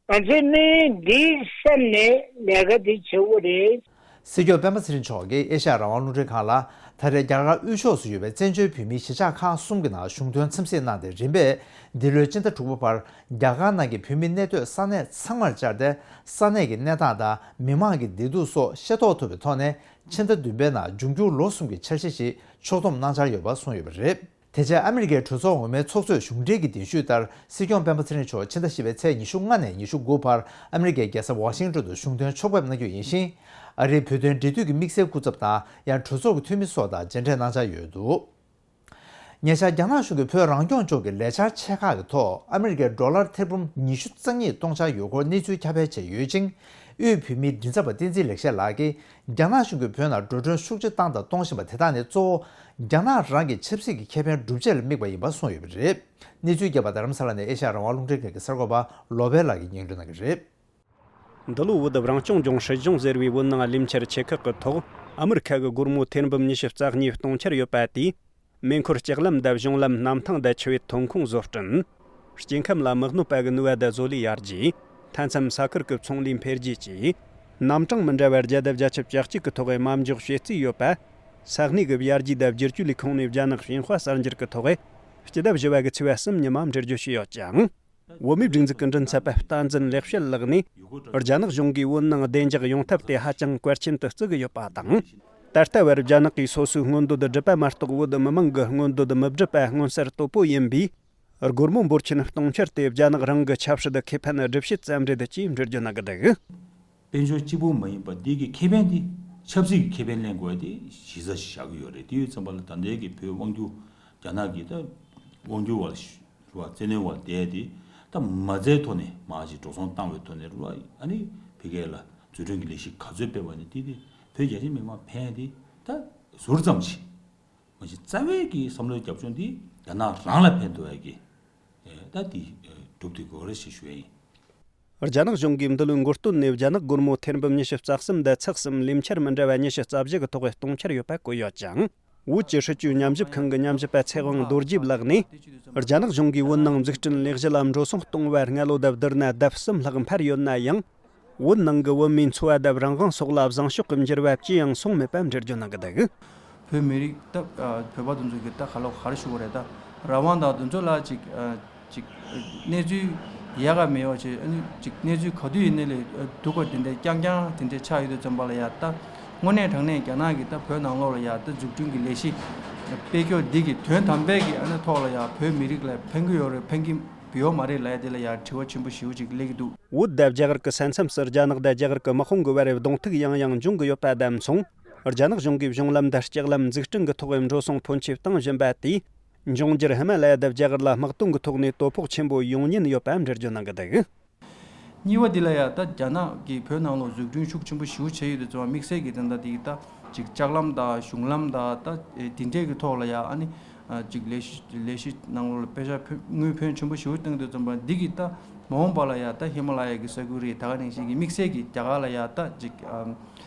ང་ཚོའི་དམིགས་ཡུལ་འདི་བསམ་ནས་ལས་ཀ་འདི་བྱེད་དགོས་རེད། སྲིད་སྐྱོང་སྤེན་པ་ཚེ་རིང་མཆོག་གིས་ཨེ་ཤ་ཡ་རང་དབང་རླུང་འཕྲིན་ཁང་ལ། ད་རེས་རྒྱ་གར་དབུས་ཕྱོགས་སུ་ཡོད་པའི་བཙན་བྱོལ་བོད་མིའི་གཞིས་ཆགས་ཁག་གསུམ་གྱི་ནང་གཞུང་དོན་འཚམས་གཟིགས་གནང་སྟེ། རིམ་པས་འདི་ལོའི་སྤྱི་ཟླ་དྲུག་པ་བར་རྒྱ་གར་ནང་གི་བོད་མི་གནས་སྡོད་ས་གནས་ཚང་མར་བཅར་ཏེ། ས་གནས་ཀྱི་གནས་སྟངས་དང་མི་མང་གི་བདེ་སྡུག་སོགས་ཤེས་རྟོགས་ཐུབ་པའི་ཐོག་ནས། ཕྱི་ཟླ་བདུན་པའི་ནང་འབྱུང་འགྱུར་ལོ་གསུམ་གྱི་འཆར་གཞི་ཞིག་ཕྱོགས་བསྡོམས་གནང་འཆར་ཡོད་པ་གསུངས་ཡོད་པ་རེད། དེ་རྗེས་ཨ་མི་རི་ཀའི་གྲོས་ཚོགས་འོག་མའི་ཚོགས་གཙོས་གཞུང་འབྲེལ་གྱི་གདན་ཞུས་ལྟར། སྲིད་སྐྱོང་སྤེན་པ་ཚེ་རིང་མཆོག་ཕྱི་ཟླ་བཞི་པའི་ཚེས་ཉི་ཤུ་ལྔ་ནས་ཉི་ཤུ་དགུ་བར་ཨ་མི་རི་ཀའི་རྒྱལ་ས་ཝ་ཤིང་ཏོན་དུ་གཞུང་དོན་ཕྱོགས་ཕེབས་གནང་རྒྱུ་ཡིན་ཞིང་། ཨ་རིའི་བོད་དོན་འབྲེལ་མཐུད་ཀྱི་དམིགས་བསལ་སྐུ་ཚབ་དང་། ཡང་གྲོས་ཚོགས་ཀྱི་འཐུས་མི་སོགས་དང་མཇལ་འཕྲད་གནང་འཆར་ཡོད་འདུག་ཉེ་ཆར་རྒྱ་ནག་གཞུང་གིས་བོད་རང་སྐྱོང་ལྗོངས་ཀྱི་ལས་འཆར་ཆེ་ཁག་གི་ཐོག་ཨ་མི་རི་ཀའི་ཌོ་ལར་ཐེར་འབུམ་ཉི་ཤུ་རྩ་གཉིས་གཏོང་འཆར་ཡོད་སྐོར་གནས་ཚུལ་ཁྱབ་སྤེལ་བྱས་ཡོད་ཅིང་། དབུས་བོད་མིའི་མགྲིན་ཚབ་པ་བསྟན་འཛིན་ལེགས་བཤད་ལགས་ཀྱིས། རྒྱ་ནག་གཞུང་གིས་བོད་ནང་འགྲོ་གྲོན་ཤུགས་ཆེ་བཏང་དང་གཏོང་བཞིན་པ་དེ་དག་ནི་གཙོ་བོ་རྒྱ་ནག་རང་གི་ཆབ་སྲིད་ཀྱི་ཁེ་ཕན་སྒྲུབ་བྱེད་ལ་དམིགས་པ་ཡིན་པ་གསུངས་ཡོད་པ་རེད། གནས་ཚུལ་རྒྱས་པ་རྡ་རམ་ས་ལ་ནས་ཨེ་ཤ་ཡ་རང་དབང་རླུང་འཕྲིན་ཁང་གི་གསར་འགོད་པ་བློ་བྷེ་ལགས་ཀྱིས་སྙན་སྒྲོན་གནང་གི་རེད། འདི་ལོ་བོད་རང་སྐྱོང་ལྗོངས་སྲིད་གཞུང་ཟེར་བའི་བོད་ནང་ལས་འཆར་ཆེ་ཁག་གི་ཐོག་ཨ་མི་རི་ཁ་གི་སྒོར་མོ་ཐེར་འབུམ་ཉི་ཤུ་རྩ་གཉིས་གཏོང་འཆར་ཡོད་པ་དེས། མེ་འཁོར་ལྕགས་ལམ་དང་གཞུང་ལམ། གནམ་ཐང་དང་ཆུ་བེད་ཐོན་ཁུངས་བཟོ་སྐྲུན། སྐྱེ་ཁམས་ལ་མི་གནོད་པ་གི་ནུས་པ་དང་བཟོ་ལས་ཡར་རྒྱས། མཐའ་མཚམས་ས་ཁུལ་གྱི་ཚོང་ལས་འཕེལ་རྒྱས་བཅས། རྣམ་གྲངས་མི་འདྲ་བར་རྒྱལ་དབང་བརྒྱ་ཆ་བརྒྱད་ཅུ་གི་ཐོག་མཉམ་འཇོག་བྱེད་རྩིས་ཡོད་པ། ས་གནས་ཀྱི་ཡར་རྒྱས་དང་བསྒྱུར་བཅོས་ལས་ཁུངས་ནས་རྒྱ་ནག་ཞིན་ཧྭ་གསར་འགྱུར་གྱི་ཐོག་སྤྱི་ཟླ་བཞི་པ་གི་ཚེས་པ་གསུམ་ཉིན་མ་འགྲེལ་བརྗོད་བྱས་ཡོད་ཅིང་། བོད་མིའི་སྒྲིག་འཛུགས་ཀྱི་མགྲིན་ཚབ་པ་བསྟན་འཛིན་ལེགས་བཤད་ལགས་ནས། རྒྱ་ནག་གཞུང་གིས་བོད་ནང་བདེ་འཇགས་ཡོང་ཐབས་དེ་ཧ་ཅང་གལ་ཆེན་དུ་བརྩི་གི་ཡོད་པ་དང་། ད་ལྟ་བར་རྒྱ་ནག་གིས་སོ་སོའི་མངོན་འདོད་སྒྲུབ་པ་མ་གཏོགས། བོད་མི་མང་གི་མངོན་འདོད་མི་སྒྲུབ་པ་མངོན་གསལ་དོད་པོ་ཡིན་པས། སྒོར་མོ་འབོར་ཆེན་གཏོང་འཆར་དེ་རྒྱ་ནག་རང་གི་ཆབ་སྲིད་ཁེ་ཕན་སྒྲུབ་བྱེད་ཙམ་རེད་ཅེས་འགྲེལ་བརྗོད་གནང་གི་འདུག་དཔལ་འབྱོར་གཅིག་པུ་མ་ཡིན་པ་འདི་གི་ཁེ་ཕན་འདི་ཆབ་སྲིད་ཀྱི་ཁེ་ཕན་ལེན་དགོས་ཏེ་གཞི་རྩ་བཞག་གི་ཡོད་རེད། དེ་ཡོད་ཙམ་པ་ལ་ད་ལྟའི་གི་བོད་དབང་སྒྱུར་རྒྱ་ནག་གི་ད་དབང་སྒྱུར་བ་ལ་རུ་བ་བཙན་གནོན་བ་དེ་དེ་ད་མ་རྩའི་ཐོག་ནས་མ་ཞིག་འགྲོ་སོང་བཏང་བའི་ཐོག་ནས་རུ་བ་ཨ་ནི་ཕ་གི་ལ་འཛུགས་སྐྲུན་གྱི་ལས་གཞི་ག་ཚོད་སྤེལ་བ་ནི་དེ་དེ་བོད་རྒྱ་ཆེ་མི་མང་ཕན་དེ་ད་ཟུར་ཙམ་ཞིག་མ་ཞིག་རྩ་བའི་གི་བསམ་བློའི་རྒྱབ་ལྗོངས་དེ་རྒྱ་ནག་རང་ལ་ཕན་ཐོགས་ཡ་གི་ད་དེ་གྲུབ་དེ་དགོས་རེད་ཞེས་ཞུ་ཡ་ཡིན། རྒྱ་ནག་གཞུང་གིས་འདི་ལོའི་མགོ་སྟོད་ནས་རྒྱ་ནག་སྒོར་མོ་ཐེར་འབུམ་ཉི་ཤུ་རྩ་གསུམ་དང་ཚེག་གསུམ་ལས་འཆར་མི་འདྲ་བ་ཉི་ཤུ་རྩ་བཞི་གི་ཐོག་གཏོང་འཆར་ཡོད་པ་བཀོད་ཡོད་ཅིང་། བོད་ཀྱི་སྲིད་བྱུས་ཉམས་ཞིབ་ཁང་གི་ཉམས་ཞིབ་པ་ཚེ་དབང་རྡོ་རྗེ་ལགས་ནས། རྒྱ་ནག་གཞུང་གིས་བོད་ནང་འཛུགས་སྐྲུན་ལས་གཞི་ལ་འགྲོ་སོང་གཏོང་བར་སྔ་ལོ་དང་བསྡུར་ན་ལྡབ་གསུམ་ལྷག་འཕར་ཡོད་ན་ཡང་། བོད་ནང་གི་བོད་མིའི་འཚོ་བ་དང་རང་དབང་སོགས་ལ་བཟང་ཕྱོགས་ཀྱི་འགྱུར་བ་ཅི་ཡང་སོང་མེད་པ་འགྲེལ་བརྗོད་གནང་གི་འདུག་བོད་མི་རིགས་ད་ཨ་བོད་པ་དེ་ཚོ་གི་ད་ག་ལོ་ག་རེ་ཞུ་དགོས་རེད། ད་རང་དབང་དང་དེ་ཚོ་ལ་ཅིག་ཨ་ཅིག་གནས་ཚུལ་ཡག་ག་མེད་པ་བྱས། ཨ་ནི་ཅིག་གནས་ཚུལ་ག་དུས་ཡིན་ནའི་ལས་སྡུག་པ་དེ་འདྲ་རྐྱང་རྐྱང་དེ་འདྲ་ཆགས་ཡོད་དུས་ཙམ་པ་ལ་ཡ། ད་དངོས་གནས་དྲང་གནས་རྒྱ་ནག་གིས་ད་བོད་ནང་ལོགས་ལ་ཡ་ད་འཛུགས་སྐྲུན་གྱི་ལས་གཞི་སྤེལ་སྐྱོར་འདི་གི་དོན་དམ་པའི་གི་ཨ་ནི་ཐོག་ལ་ཡ་བོད་མི་རིགས་ལ་ཕན་གི་ཡོད་རེད་ཕན་གི་ཡོད་མ་རེད་ལབ་ཡ་དེ་ལ་ཡ་དྲི་བ་ཆེན་པོ་ཞེ་པོ་ཅིག་སླེབས་ཀྱི་འདུག་བོད་དང་རྒྱ་གར་གྱི་ས་མཚམས་སུ་རྒྱ་ནག་དང་རྒྱ་གར་གྱི་དམག་དཔུང་གི་བར་གདོང་ཐུག་ཡང་ཡང་འབྱུང་གི་ཡོད་པ་དང་མཚུངས། རྒྱ་ནག་གཞུང་གིས་གཞུང་ལམ་དང་ལྕགས་ལམ་འཛུགས་སྐྲུན་གྱི་ཐོག་འགྲོ་སོང་ཕོན་ཆེ་བཏང་བཞིན་པ་དེས། འབྱུང་འགྱུར་ཧི་མ་ལ་ཡ་དང་རྒྱ་གར་ལ་དམག་དོན་གྱི་ཐོག་ནས་དོ་ཕོག་ཆེན་པོ་ཡོང་ཉེན་ཡོད་པ་འགྲེལ་བརྗོད་གནང་གི་འདུག་གཉིས་པ་འདི་ལ་ཡ་ད་རྒྱ་ནག་གིས་བོད་ནང་ལོགས་འཛུགས་སྐྲུན་ཤུགས་ཆེན་པོ་ཞེ་པོ་བྱས་ཡོད་དུས་ཙམ་པ་དམིགས་བསལ་གྱི་ད་ལྟ་དེ་ད་ཅིག་ལྕགས་ལམ་དང་གཞུང་ལམ་དང་ད་དེ་འདྲས་ཀྱི་ཐོག་ལ་ཡ་ཨ་ནི་ཅིག་ལས་གཞི་ལས་གཞི་ནང་ལོགས་ལ་པེ་ཤ་ཕོན་དངུལ་ཕོན་ཆེན་པོ་ཞེ་པོ་བཏང་དུས་ཙམ་པ་འདི་གི་ད་མ་འོངས་པ་ལ་ཡ་ད་ཧི་མ་ལ་ཡ་གི་ས་ཁུལ་རེད། ད་ག་ནང་བཞིན་གྱི་དམིགས་བསལ་གྱི་རྒྱ་གར་ལ་ཡ་ད་ཅིག་ཨ་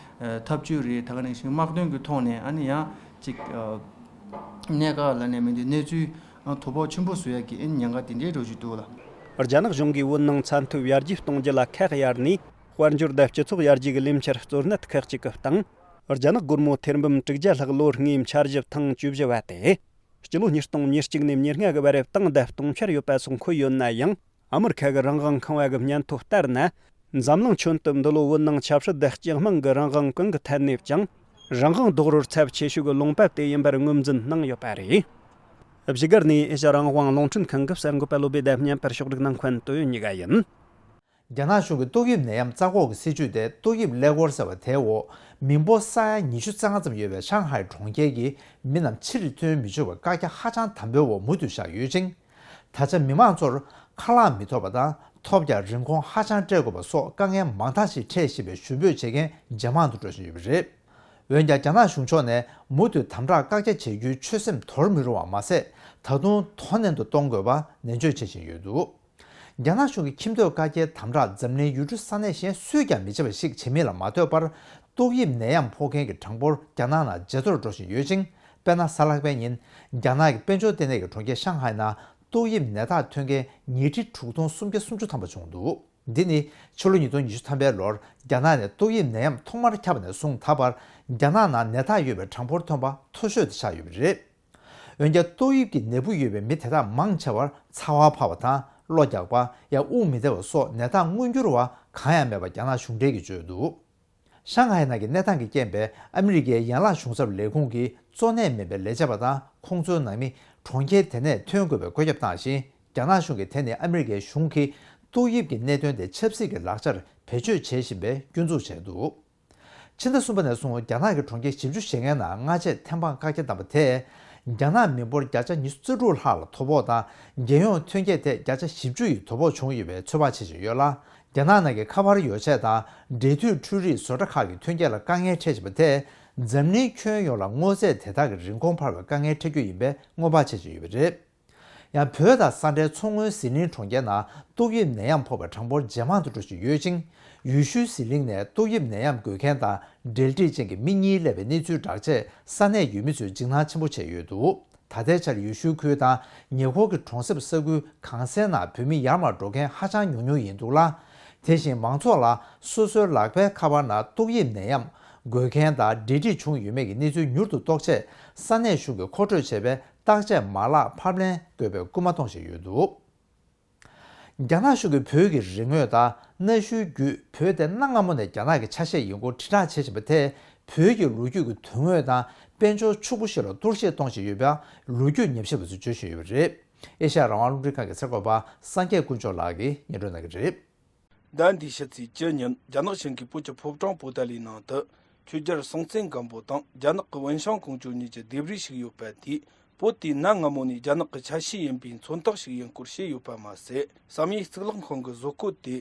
འཐབ་ཇུས་རེད། ད་ག་ནང་བཞིན་དམག་དོན་གྱི་ཐོག་ནས་ཨ་ནི་ཡང་ཅིག་ཨ་གནད་འགག་ལ་ནས་མི་འདུག་གནས་ཚུལ་ཨ་དོ་ཕོག་ཆེན་པོ་བཟོ་ཡ་གི་ཨ་ནི་ཉེན་ཁ་དེ་འདྲའི་འགྲོ་བཞིན་འདུག་ལ། རྒྱ་ནག་གཞུང་གིས་བོད་ནང་ས་མཐོའི་ཡར་རྒྱས་གཏོང་རྒྱུ་ལ་ཁག་གཡར་ནས་དཔལ་འབྱོར་དང་སྤྱི་ཚོགས་ཡར་རྒྱས་ཀྱི་ལས་འཆར་གཙོ་གནད་ཁག་ཅིག་གི་སྟེང་། རྒྱ་ནག་སྒོར་མོ་ཐེར་འབུམ་དྲུག་བརྒྱ་ལྷག་ལོ་ལྔའི་འཆར་གཞི་ཐེངས་བཅུ་བཞི་བ་དེ། སྤྱི་ལོ་ཉིས་སྟོང་ཉེར་གཅིག་ནས་ཉེར་ལྔ་གི་བར་བཏང་དང་གཏོང་འཆར་ཡོད་པ་སོགས་འཁོད་ཡོད་ན་ཡང་། ཨ་མི་རི་ཁ་གི་རང་དབང་ཁང་བ་གི་སྙན་ཐོ་ལྟར་ན། འཛམ་གླིང་ཁྱོན་དུ་འདི་ལོ་བོད་ནང་ཆབ་སྲིད་དང་སྤྱི་དམངས་ཀྱི་རང་དབང་གང་གི་ཐད་ནས་ཀྱང་། རང་དབང་རྡོག་རོལ་ཚབས་ཆེ་ཤོས་ཀྱི་ལུང་པ་དེ་ཡིན་པར་ངོས་འཛིན་གནང་ཡོད་པ་རེད། བཞུགས་སྒར་ནས་ཨེ་ཤ་ཡ་རང་དབང་རླུང་འཕྲིན་ཁང་གི་གསར་འགོད་པ་བློ་བྷེ་དང་མཉམ་པར་ཕྱོགས་སྒྲིག་གནང་མཁན་ཏོ་ཡོན་གཉིས་ཀ་ཡིན། རྒྱ་ནག་གཞུང་གིས་ཏོག་དབྱིབས་ནད་ཡམས་རྩ་འགོག་གི་སྲིད་ཇུས་དེ་ཏོག་དབྱིབས་ཀླད་ཀོར་ཟེར་བ་དེའི་འོག་མི་འབོར་ས་ཡ་ཉི་ཤུ་རྩ་ལྔ་ཙམ་ཡོད་པའི་ཤང་ཧའེ་གྲོང་ཁྱེར་གྱི་མི་རྣམས་ཕྱིར་ཐོན་མི་ཆོག་པའི་བཀག་རྒྱ་ཧ་ཅང་དམ་པོའི་འོག་མུ་མཐུད་བཞག་ཡོད་ཅིང་། ད་ཆ་མི་མང་ཚོར་ ཁ་ལག་མི་ཐོབ་པ་དང་། ཐོབ་ཀྱང་རིན་གོང་ཧ་ཅང་སྤྲད་དགོས་པ་སོགས་དཀའ་ངལ་མང་དག་ཞིག་འཕྲད་བཞིན་པའི་ཞུ་འབོད་བྱེད་མཁན་ཇེ་མང་དུ་འགྲོ་བཞིན་ཡོད་པ་རེད། འོན་ཀྱང་རྒྱ་ནག་གཞུང་ཕྱོགས་ནས་མུ་མཐུད་དམ་དྲག་བཀག་རྒྱ་བྱེད་རྒྱུའི་ཆོད་སེམས་དོར་མི་རུང་བ་མ་ཟད། ད་དུང་དོ་ནན་དུ་གཏོང་དགོས་པ་ནན་བརྗོད་བྱེད་བཞིན་ཡོད་འདུག་རྒྱ་ནག་གཞུང་གིས་ཁྱིམ་སྡོད་བཀའ་རྒྱའི་དམ་དྲག་འཛམ་གླིང་ཡུལ་གྲུ་ས་གནས་གཞན་སུས་ཀྱང་མི་བྱེད་པ་ཞིག་བྱེད་མིན་ལ་མ་ལྟོས་པར། ཏོག་དབྱིབས་ནད་ཡམས་ཕོག་མཁན་གྱི་གྲངས་འབོར་རྒྱ་ནག་ནང་ཇེ་མཐོར་འགྲོ་བཞིན་ཡོད་ཅིང་། དཔེར་ན། གཟའ་ལྷག་པའི་ཉིན་རྒྱ་ནག་གི་དཔལ་འབྱོར་ལྟེ་གནས་ཀྱི་གྲོང་ཁྱེར་ཤང་ཧའེ་ནང་ཏོག་དབྱིབས་ནད་རྟགས་ཐོན་མཁན་ཉིས་ཁྲི་དྲུག་སྟོང་སུམ་བརྒྱ་སུམ་ཅུ་ཐམ་པ་བྱུང་འདུག་འདི་ནི་ཕྱི་ལོ་ཉིས་སྟོང་ཉི་ཤུ་ཐམ་པའི་ལོར་རྒྱ་ནག་ནས་ཏོག་དབྱིབས་ནད་ཡམས་ཐོག་མར་ཁྱབ་པ་ནས་བཟུང་ད་བར་རྒྱ་ནག་ནང་ནད་རྟགས་ཡོད་པའི་གྲངས་འབོར་ཐོན་པ་མཐོ་ཤོས་དེ་ཆགས་ཡོད་པ་རེད། འོན་ཀྱང་ཏོག་དབྱིབས་ཀྱི་ནད་འབུ་ཡོད་པའི་མི་དེ་དག་མང་ཆེ་བར་ཚ་བ་འཕར་བ་དང་། གློ་རྒྱག་པ། ཡང་དབུགས་མི་བདེ་བ་སོགས་ནད་རྟགས་མངོན་གྱུར་བ་གང་ཡང་མེད་པ་རྒྱ་ནག་གཞུང་འབྲེལ་གྱིས་བརྗོད་འདུག་ཤང་ཧའེ་ནང་གི་གནས་སྟངས་ཀྱི་རྐྱེན་པས་ཨ་མི་རི་ཀའི་ཡན་ལག་གཞུང་ཚབ་ལས་ཁུངས་ཀྱིས་གཙོ་གནད་མིན་པའི་ལས་བྱེད་པ་དང་ཁོང་ཚོའི་ནང་མི་གྲོང་ཁྱེར་དེ་ནས་ཐོན་དགོས་པའི་བཀོད་ཁྱབ་བཏང་ཞིང་། རྒྱ་ནག་གཞུང་གིས་དེ་ནི་ཨ་མི་རི་ཀའི་གཞུང་གིས་ཏོག་དབྱིབས་ཀྱི་གནད་དོན་དེ་ཆབ་སྲིད་ཀྱི་ལག་ཆར་བེད་སྤྱོད་བྱེད་བཞིན་པའི་སྐྱོན་འཛུགས་བྱས་འདུག་ཕྱི་ཟླ་གསུམ་པ་ནས་བཟུང་རྒྱ་ནག་གི་གྲོང་ཁྱེར་བཞི་བཅུ་ཞེ་ལྔའི་ནང་སྔ་རྗེས་ཐེམ་སྤང་བཀག་རྒྱ་བཏང་པ་དེས། རྒྱ་ནག་མི་འབོར་བརྒྱ་ཆ་ཉི་ཤུ་རྩ་དྲུག་ལྷག་ལ་དོ་ཕོག་དང་། རྒྱལ་ཡོངས་ཐོན་སྐྱེད་ཐད་བརྒྱ་ཆ་བཞི་བཅུ་ཡི་དོ་ཕོག་བྱུང་ཡོད་པའི་ཚོད་དཔག་བྱེད་བཞིན་ཡོད་ལ། རྒྱ་ནག་ནང་གི་ཁ་པར་ཡོ་བྱད་དང་འབྲེལ་མཐུད་འཕྲུལ་རིག་བཟོ་གྲྭ་ཁག་གི་ཐོན་སྐྱེད་ལ་དཀའ་ངལ་འཕྲད་བཞིན་པ་དེས། འཛམ་གླིང་ཁྱོན་ཡོངས་ལ་དངོས་རྫས་དེ་དག་གི་རིན་གོང་འཕར་བའི་དཀའ་ངལ་འཕྲད་རྒྱུ་ཡིན་པའི་སྔོན་དཔག་བྱེད་བཞིན་ཡོད་པ་རེད། ཡང་བོད་དང་ས་འབྲེལ་མཚོ་སྔོན་ཟི་ལིང་གྲོང་ཁྱེར་ནང་ཏོག་དབྱིབས་ནད་ཡམས་ཕོག་པའི་གྲངས་འབོར་ཇེ་མང་དུ་འགྲོ་བཞིན་ཡོད་ཅིང་། ཡུལ་ཤུལ་ཟི་ལིང་ནས་ཏོག་དབྱིབས་ནད་ཡམས་འགོས་མཁན་དང་འབྲེལ་འདྲིས་ཅན་གྱི་མི་གཉིས་སླེབས་པའི་གནས་ཚུལ་བསྒྲགས་རྗེས་ས་གནས་ཡུལ་མི་ཚོས་འཇིགས་སྣང་ཆེན་པོ་བྱས་ཡོད་འདུག་ད་ལྟའི་ཆར་ཡུལ་ཤུལ་ཁུལ་དང་ཉེ་འཁོར་གྱི་གྲོང་གསེབ་ས་ཁུལ་གང་སའི་ནང་བོད་མི་ཡར་མར་འགྲོ་མཁན་ཧ་ཅང་ཉུང་ཉུང་ཡིན་འདུག་ལ། དེ་བཞིན་མང་ཚོགས་ལ་སོ་སོའི་ལག་པའི་ཁ་པར་ནང་ཏོག་དབྱིབས་ནད་ཡམས་འགོས་མཁན་དང་འབྲེལ་འདྲིས་བྱུང་ཡོད་མེད་ཀྱི་གནས་ཚུལ་མྱུར་དུ་རྟོགས་ཆེད་ས་གནས་གཞུང་གིས་མཁོ་སྤྲོད་བྱས་པའི་བརྟག་དཔྱད་མ་ལག་ཕབ་ལེན་དགོས་པའི་སྐུལ་མ་གཏོང་བཞིན་ཡོད་འདུག་རྒྱ་ནག་གཞུང་གིས་བོད་ཀྱི་རིག་དངོས་དང་གནའ་ཤུལ་བརྒྱུད་བོད་དེ་གནའ་སྔ་མོ་ནས་རྒྱ་ནག་གི་ཆ་ཤས་ཡིན་སྐོར་དྲིལ་བསྒྲགས་བྱེད་བཞིན་པ་དེས་བོད་ཀྱི་ལོ་རྒྱུས་ཀྱི་དོན་དངོས་དང་དཔལ་འབྱོར་ཕྱུག་པོ་ཞིག་ལ་གཏོར་བཤིག་གཏོང་བཞིན་ཡོད་པ་ལོ་རྒྱུས་ཉམས་ཞིབ་པ་ཚོས་བརྗོད་བཞིན་ཡོད་པ་རེད། ཨེ་ཤ་ཡ་རང་དབང་རླུང་འཕྲིན་ཁང་གི་གསར་འགོད་པ་སངས་རྒྱས་དཀོན་མཆོག་ལགས་ཀྱིས་སྙན་སྒྲོན་གནང་གི་རེད། ཟླ་འདིའི་ཕྱི་ཚེས་བཅུ་ཉིན་རྒྱ་ནག་བྱང་གི་བོད་ཀྱི་ཕོ་བྲང་པོ་ཏཱ་ལའི་ནང་དུ་ཆོས་རྒྱལ་སྲོང་བཙན་སྒམ་པོ་དང་རྒྱ་ནག་གི་ཝུན་ཤང་ཀོང་ཇོ་གཉིས་ཀྱི་ལྡེབས་རིས་ཤིག་ཡོད་པ་དེས། བོད་དེ་གནའ་སྔ་མོ་ནས་རྒྱ་ནག་གི་ཆ་ཤས་ཡིན་པའི་མཚོན་རྟགས་ཤིག་ཡིན་སྐོར་བཤད་ཡོད་པ་མ་ཟད། བསམ་ཡས་གཙུག་ལག་ཁང་གི་བཟོ་བཀོད་དེ་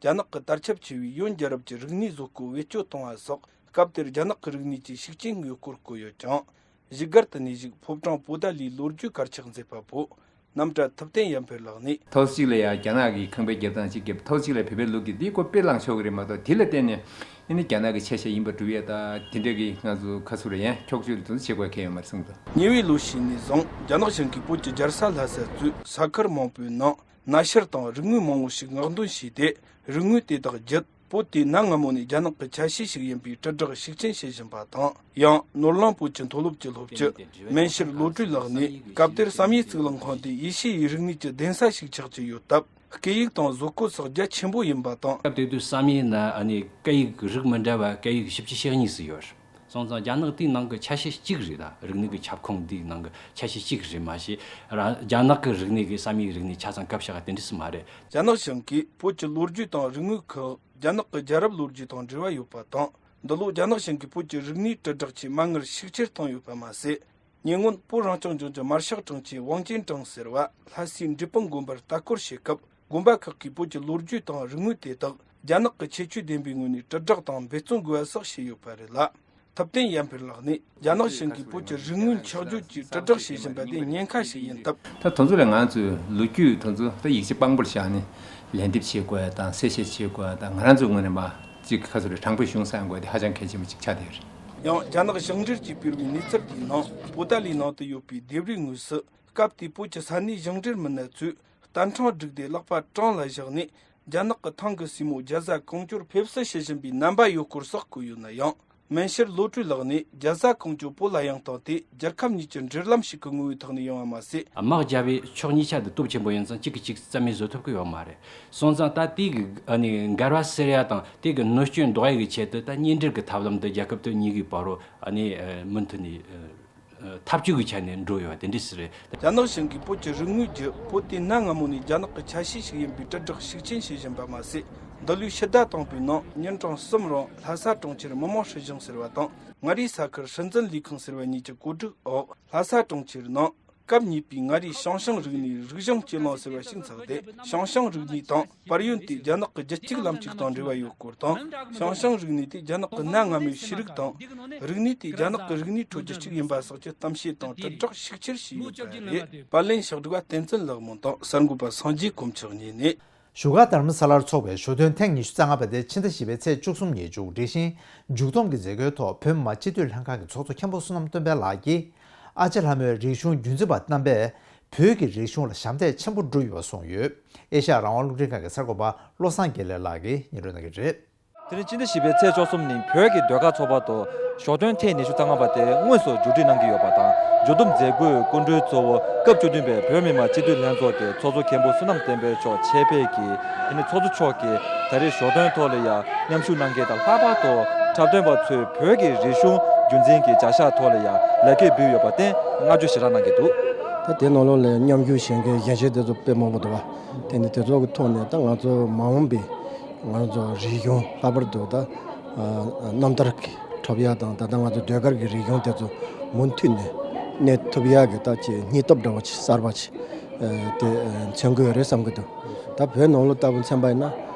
རྒྱ་ནག་གི་དར་ཁྱབ་ཆེ་བའི་ཡོན་རྒྱལ་རབས་ཀྱི་རིག་གནས་བཟོ་བཀོད་བེད་སྤྱོད་གཏོང་བ་སོགས་སྐབས་དེར་རྒྱ་ནག་གི་རིག་གནས་ཀྱི་ཤུགས་རྐྱེན་ཡོད་སྐོར་བཀོད་ཡོད་ཅིང་། གཞུག་སྒར་དུ་གནས་བཞུགས་ཕོ་བྲང་པོ་ཏཱ་ལའི་ལོ་རྒྱུས་དཀར་ཆག་མཛད་པ་པོ་རྣམ་གྲྭ་ཐུབ་བསྟན་ཡར་འཕེལ་ལགས་ནས། ཐོག་གཅིག་ལ་ཡང་རྒྱ་ནག་གིས་ཁང་པའི་རྒྱབ་དང་གཅིག་བརྒྱབ། ཐོག་གཅིག་ལ་བོད་པའི་ལུགས་ཀྱི་འདི་ཀོ་པེ་བླངས་ཆོག་གི་རེད་མ་གཏོགས། དེ་ལ་བརྟེན་ནས་ཨ་ནི་རྒྱ་ནག་གི་ཆ་ཤས་ཡིན་པར་གྲུབ་ཡས་ད་དེ་འདྲ་གི་ང་ཚོ་ཁ་ཚུར་ཡང་འཁྱོག་བརྗོད་དེ་ཚོ་བྱེད་དགོས་མཁན་ཡོད་མ་རེད་གསུངས་འདུག་ཉེ་བའི་ལོ་ཤས་ནས་བཟུང་རྒྱ་ནག་གཞུང་གིས་བོད་ཀྱི་རྒྱལ་ས་ལྷ་ས་གཙོས་ས་ཁུལ་མང་པོའི་ནང་གནའ་ཤུལ་དང་རིག་དངོས་མང་བོ་ཞིག་མངགས་འདོན་བྱས་ཏེ། རིག་དངོས་དེ་དག་བརྒྱུད། བོད་དེ་གནའ་སྔ་མོ་ནས་རྒྱ་ནག་གི་ཆ་ཤས་ཤིག་ཡིན་པའི་དྲིལ་བསྒྲགས་ཤུགས་ཆེན་བྱེད་བཞིན་པ་དང་། ཡང་ནོར་གླིང་བོད་ཀྱི་མཐོ་སློབ་ཀྱི་སློབ་སྤྱི་མན་ཤེར་བློ་གྲོས་ལགས་ནས། སྐབས་དེར་བསམ་ཡས་གཙུག་ལག་ཁང་དེ་ཡེ་ཤུའི་རིག་གནས་ཀྱི་གདན་ས་ཞིག་ཆགས་ཀྱི་ཡོད་སྟབས། སྐད་ཡིག་དང་བཟོ་བཀོད་སོགས་རྒྱ་ཆེན་པོ་ཡིན་པ་དང་། སྐབས་དེ་དུས་བསམ་ཡས་ན་ཨ་ནི་སྐད་ཡིག་རིགས་མི་འདྲ་བ་སྐད་ཡིག་བཞི་བཅུ་ཞེ་གཉིས་སུ་ཡོད། སོང་ཙང་རྒྱ་ནག་དེའི་ནང་གི་ཆ་ཤས་གཅིག་རེད། ད་རིག་གནས་ཀྱི་ཁྱབ་ཁོངས་འདིའི་ནང་གི་ཆ་ཤས་གཅིག་རེད་མ་གཞི། རང་རྒྱ་ནག་གི་རིག་གནས་ཀྱི་བསམ་ཡས་རིག་གནས་ཆ་ཚང་སྐབས་ཤིག་དེ་འདྲ་སུ་མ་རེད། རྒྱ་ནག་གཞུང་གིས་བོད་ཀྱི་ལོ་རྒྱུས་དང་རིག་དངོས་ཁག་རྒྱ་ནག་གི་རྒྱལ་རབས་ལོ་རྒྱུས་དང་འབྲེལ་བ་ཡོད་པ་དང་། འདི་ལོ་རྒྱ་ནག་གཞུང་གིས་བོད་ཀྱི་རིག་གནས་དྲིལ་བསྒྲགས་ཆེད་མ་དངུལ་ཤུགས་ཆེར་བཏང་ཡོད་པ་མ་ཟད། ཉེ་སྔོན་བོད་རང་སྐྱོང་ལྗོངས་ཀྱི་མར་ཤག་དྲུང་ཆེ་ཝང་ཅན་ཀྲང་ཟེར་བ་ལྷ་སའི་འབྲས་སྤུངས་དགོན་པར་ལྟ་སྐོར་བྱེད་སྐབས། དགོན་པ་ཁག་གིས་བོད་ཀྱི་ལོ་རྒྱུས་དང་རིག་དངོས་དེ་དག་རྒྱ་ནག་གི་ཁྱད་ཆོས་ལྡན་པའི་ངོས་ནས་དྲིལ་བསྒྲགས་དང་འབད་བརྩོན་དགོས་པ་སོགས་བཤད་ཡོད་པ་རེད་ལ། ཐུབ་བསྟན་ཡར་འཕེལ་ལགས་ནས། རྒྱ་ནག་གཞུང་གིས་བོད་ཀྱི་རིག་དངོས་འཆར་བརྗོད་ཀྱིས་དྲིལ་བསྒྲགས་བྱེད་བཞིན་པ་དེ་ཉེན་ཁ་ཞིག་ཡིན་སྟབས། ད་དེ་ཚོ་ལ་ང་ཚོས་ལོ་རྒྱུས་དེ་ཚོ་ད་ཡིག་ཆ་དཔང་པོར་བཞག་ནས་ལན་འདེབས་བྱེད་དགོས་ཡ་དང་གསལ་བཤད་བྱེད་དགོས་ཡ་དང་། ང་རང་ཚོའི་ངོས་ནས་མ་གཅིག་ཁ་ཚུར་དྲང་པོའི་གཞུང་བསྲང་དགོས་དེ་ཧ་ཅང་གལ་ཆེན་པོ་གཅིག་ཆགས་བསྡད་ཡོད་རེད། ཡང་རྒྱ་ནག་ཞིང་འབྲེལ་གྱིས་སྤེལ་བའི་གནས་ཚུལ་དེའི་ནང་པོ་ཏཱ་ལའི་ནང་དུ་ཡོད་པའི་ལྡེབས་རིས་དངོས་སུ། སྐབས་དེའི་བོད་ཀྱི་ས་གནས་ཞིང་འབྲེལ་མི་སྣ་ཚོས་རྟ་ཕྲེང་བསྒྲིགས་ཏེ་ལག་པ་བྲང་ལ་བཞག་ནས། རྒྱ་ནག་གི་ཐང་གི་སྲས་མོ་རྒྱ་བཟའ་ཀོང་ཇོར་ཕེབས་བསུ་བྱེད་བཞིན་པའི་རྣམ་པ་ཡོད་སྐོར་སོགས་བཀོད་ཡོད་ན་ཡང་། མན་ཤེར་བློ་གྲོས་ལགས་ནས་རྒྱ་བཟའ་ཀོང་ཇོ་བོད་ལ་ཡང་བཏང་སྟེ། རྒྱལ་ཁབ་གཉིས་ཀྱི་འབྲེལ་ལམ་ཞིག་གི་ངོ་བོའི་ཐོག་ནས་ཡོང་བ་མ་ཟད། དམག་རྒྱབ་པས་ཕྱོགས་གཉིས་ཆ་དུ་སྟོབས་ཆེན་པོ་ཡིན་ཙང་གཅིག་གིས་གཅིག་རྩ་མེད་བཟོ་ཐུབ་ཀྱི་ཡོད་མ་རེད། སོང་ཙང་ད་དེ་གི་ཨ་ནི་འགལ་བ་སེལ་ཡ་དང་། དེ་གི་གནོད་སྐྱོན་ཟློག་ཡ་གི་ཆེད་དུ། ད་གཉེན་འབྲེལ་གྱི་ཐབས་ལམ་དུ་རྒྱལ་ཁབ་དེ་གཉིས་ཀའི་བར་རུ་ཨ་ནི་མུ་མཐུད་ནས། འཐབ་ཇུས་ཀྱི་ཆ་ནས་འགྲོ་ཡོད་པ་དེ་འདྲ་ཞིག་རེད། རྒྱ་ནག་གཞུང་གིས་བོད་ཀྱི་རིག་དངོས་བརྒྱུད། བོད་དེ་གནའ་སྔ་མོ་ནས་རྒྱ་ནག་གི་ཆ་ཤས་ཤིག་ཡིན་པའི་དྲིལ་བསྒྲགས་ཤུགས་ཆེན་བྱེད་བཞིན་པ་མ་ཟད། འདི་ལོའི་ཕྱི་ཟླ་དང་པོའི་ནང་ཉིན་གྲངས་གསུམ་རིང་ལྷ་ས་གྲོང་ཁྱེར་མི་དམངས་སྲིད་གཞུང་ཟེར་བ་དང་། མངའ་རིས་ས་ཁུལ་སྲིད་འཛིན་ལས་ཁང་ཟེར་བ་གཉིས་ཀྱི་བཀོད་སྒྲིག་འོག་ལྷ་ས་གྲོང་ཁྱེར་ནང་ སྐབས་གཉིས་པའི་མངའ་རིས་ཞང་ཞུང་རིག་གནས་རིག་གཞུང་སྤྱི་གླིང་ཟེར་བ་ཞིག་འཚོགས་ཏེ། ཞང་ཞུང་རིག་གནས་དང་། དཔལ་ཡོན་དེ་རྒྱ་ནག་གི་རྒྱུད་གཅིག་ལམ་གཅིག་དང་འབྲེལ་བ་ཡོད་སྐོར་དང་། ཞང་ཞུང་རིག་གནས་དེ་རྒྱ་ནག་གི་གནའ་སྔ་མོའི་ཤེས་རིག་དང་། རིག་གནས་དེ་རྒྱ་ནག་གི་རིག་གནས་ཁྲོད་རྒྱུད་གཅིག་ཡིན་པ་སོགས་ཀྱི་གཏམ་བཤད་དང་དྲིལ་བསྒྲགས་ཤུགས་ཆེར་བྱས་ཡོད་པ་རེད། པར་ལེན་ཕྱག་སྒྲིག་པ་བསྟན་འཛིན་ལྷ་མོ་དང་གསར་འགོད་པ་སངས་རྒྱས་དཀོན་མཆོག་གཉིས་ནས། བཞུགས་སྒར་རྡ་རམ་ས་ལར་འཚོགས་པའི་ཞོ་སྟོན་ཐེངས་ཉི་ཤུ་རྩ་ལྔ་པ་དེ་ཕྱི་ཟླ་བཞི་པའི་ཚེས་བཅུ་གསུམ་ཉིན་མཇུག་སྒྲིལ་ཞིང་། མཇུག་བསྡོམས་ཀྱི་མཛད་སྒོའི་ཐོག་བོད་མི་མང་སྤྱི་འཐུས་ལྷན་ཁང་གི་ཚོགས་གཙོ་མཁན་པོ་བསོད་ནམས་སྟོན་པ་ལགས་ཀྱིས། ཨ་ཅེ་ལྷ་མོའི་རིག་གཞུང་རྒྱུན་འཛིན་པ་རྣམ་པས་བོད་ཀྱི་རིག་གཞུང་ལ་ཞབས་འདེགས་ཆེན་པོ་བསྒྲུབས་ཡོད་པ་གསུངས་ཡོད། ཨེ་ཤ་ཡ་རང་དབང་རླུང་འཕྲིན་ཁང་གི་གསར་འགོད་པ་བློ་བཟང་དགེ་ལེགས་ལགས་ཀྱིས་སྙན་སྒྲོན་གནང་གི་རེད། དེ་རིང་སྤྱི་ཟླ་བཞི་པའི་ཚེས་བཅུ་གསུམ་ཉིན་བོད་ཀྱི་ཟློས་གར་ཚོགས་པ་དུ་ཞོ་སྟོན་ཐེངས་ཉི་ཤུ་རྩ་ལྔ་པ་དེ་དངོས་སུ་མཇུག་སྒྲིལ་གནང་གི་ཡོད་པ་དང་། མཇུག་བསྡོམས་མཛད་སྒོའི་སྐུ་མགྲོན་གཙོ་བོ་སྐབས་བཅུ་བདུན་པའི་བོད་མི་མང་སྤྱི་འཐུས་ལྷན་ཚོགས་ཀྱི་ཚོགས་གཙོ་མཁན་པོ་བསོད་ནམས་བསྟན་འཕེལ་མཆོག་ཆེད་ཕེབས་ཀྱིས་ཨ་ནི་ཚོགས་གཙོ་མཆོག་གིས་ད་རེས་ཞོ་སྟོན་ཐོག་ལ་ཡང་མཉམ་ཞུགས་གནང་མཁན་དང་། ལྷག་པར་དུ་འཁྲབ་སྟོན་པ་ཚོས་བོད་ཀྱི་རིག་གཞུང་རྒྱུན་འཛིན་གྱི་བྱ་གཞག་ཐོག་ལ་ཡང་ལེགས་སྐྱེས་འབུལ་ཡོད་པར་བརྟེན་བསྔགས་བརྗོད་ཞེ་དྲག་གནང་གི་འདུག་ད་དེ་ནང་ལོགས་ལ་མཉམ་ཞུགས་བྱེད་མཁན་གཞོན་སྐྱེས་དེ་ཚོ་དཔེ་མང་པོ་འདུག་བ། དེ་ནི་དེ་ཚོ་གི་ཐོག་ནས་ད་ང་ཚོ་མ་འོངས་པའི་ང་ཚོ་རིག་གཞུང་ལྷག་པར་དུ་ད་ཨ་རྣམ་ཐར་གྱི་འཁྲབ་ཡ་དང་། ད་ལྟ་ང་ཚོ་ཟློས་གར་གྱི་རིག་གཞུང་དེ་ཚོ་མུ་མཐུད་ནས་གནས་ཐུབ་ཡ་གི་ད་ཅིག་སྙིང་སྟོབས་འདྲ་བོ་ཅིག་གསར་པ་ཅིག་ཨ་དེ་ཨ་མཚོན་གྱི་ཡོད་རེད་བསམ་གྱི་འདུག་ད་བོད་ནང་ལོགས་ལྟ་བུ་མཚོན་པ་ཡིན་ན།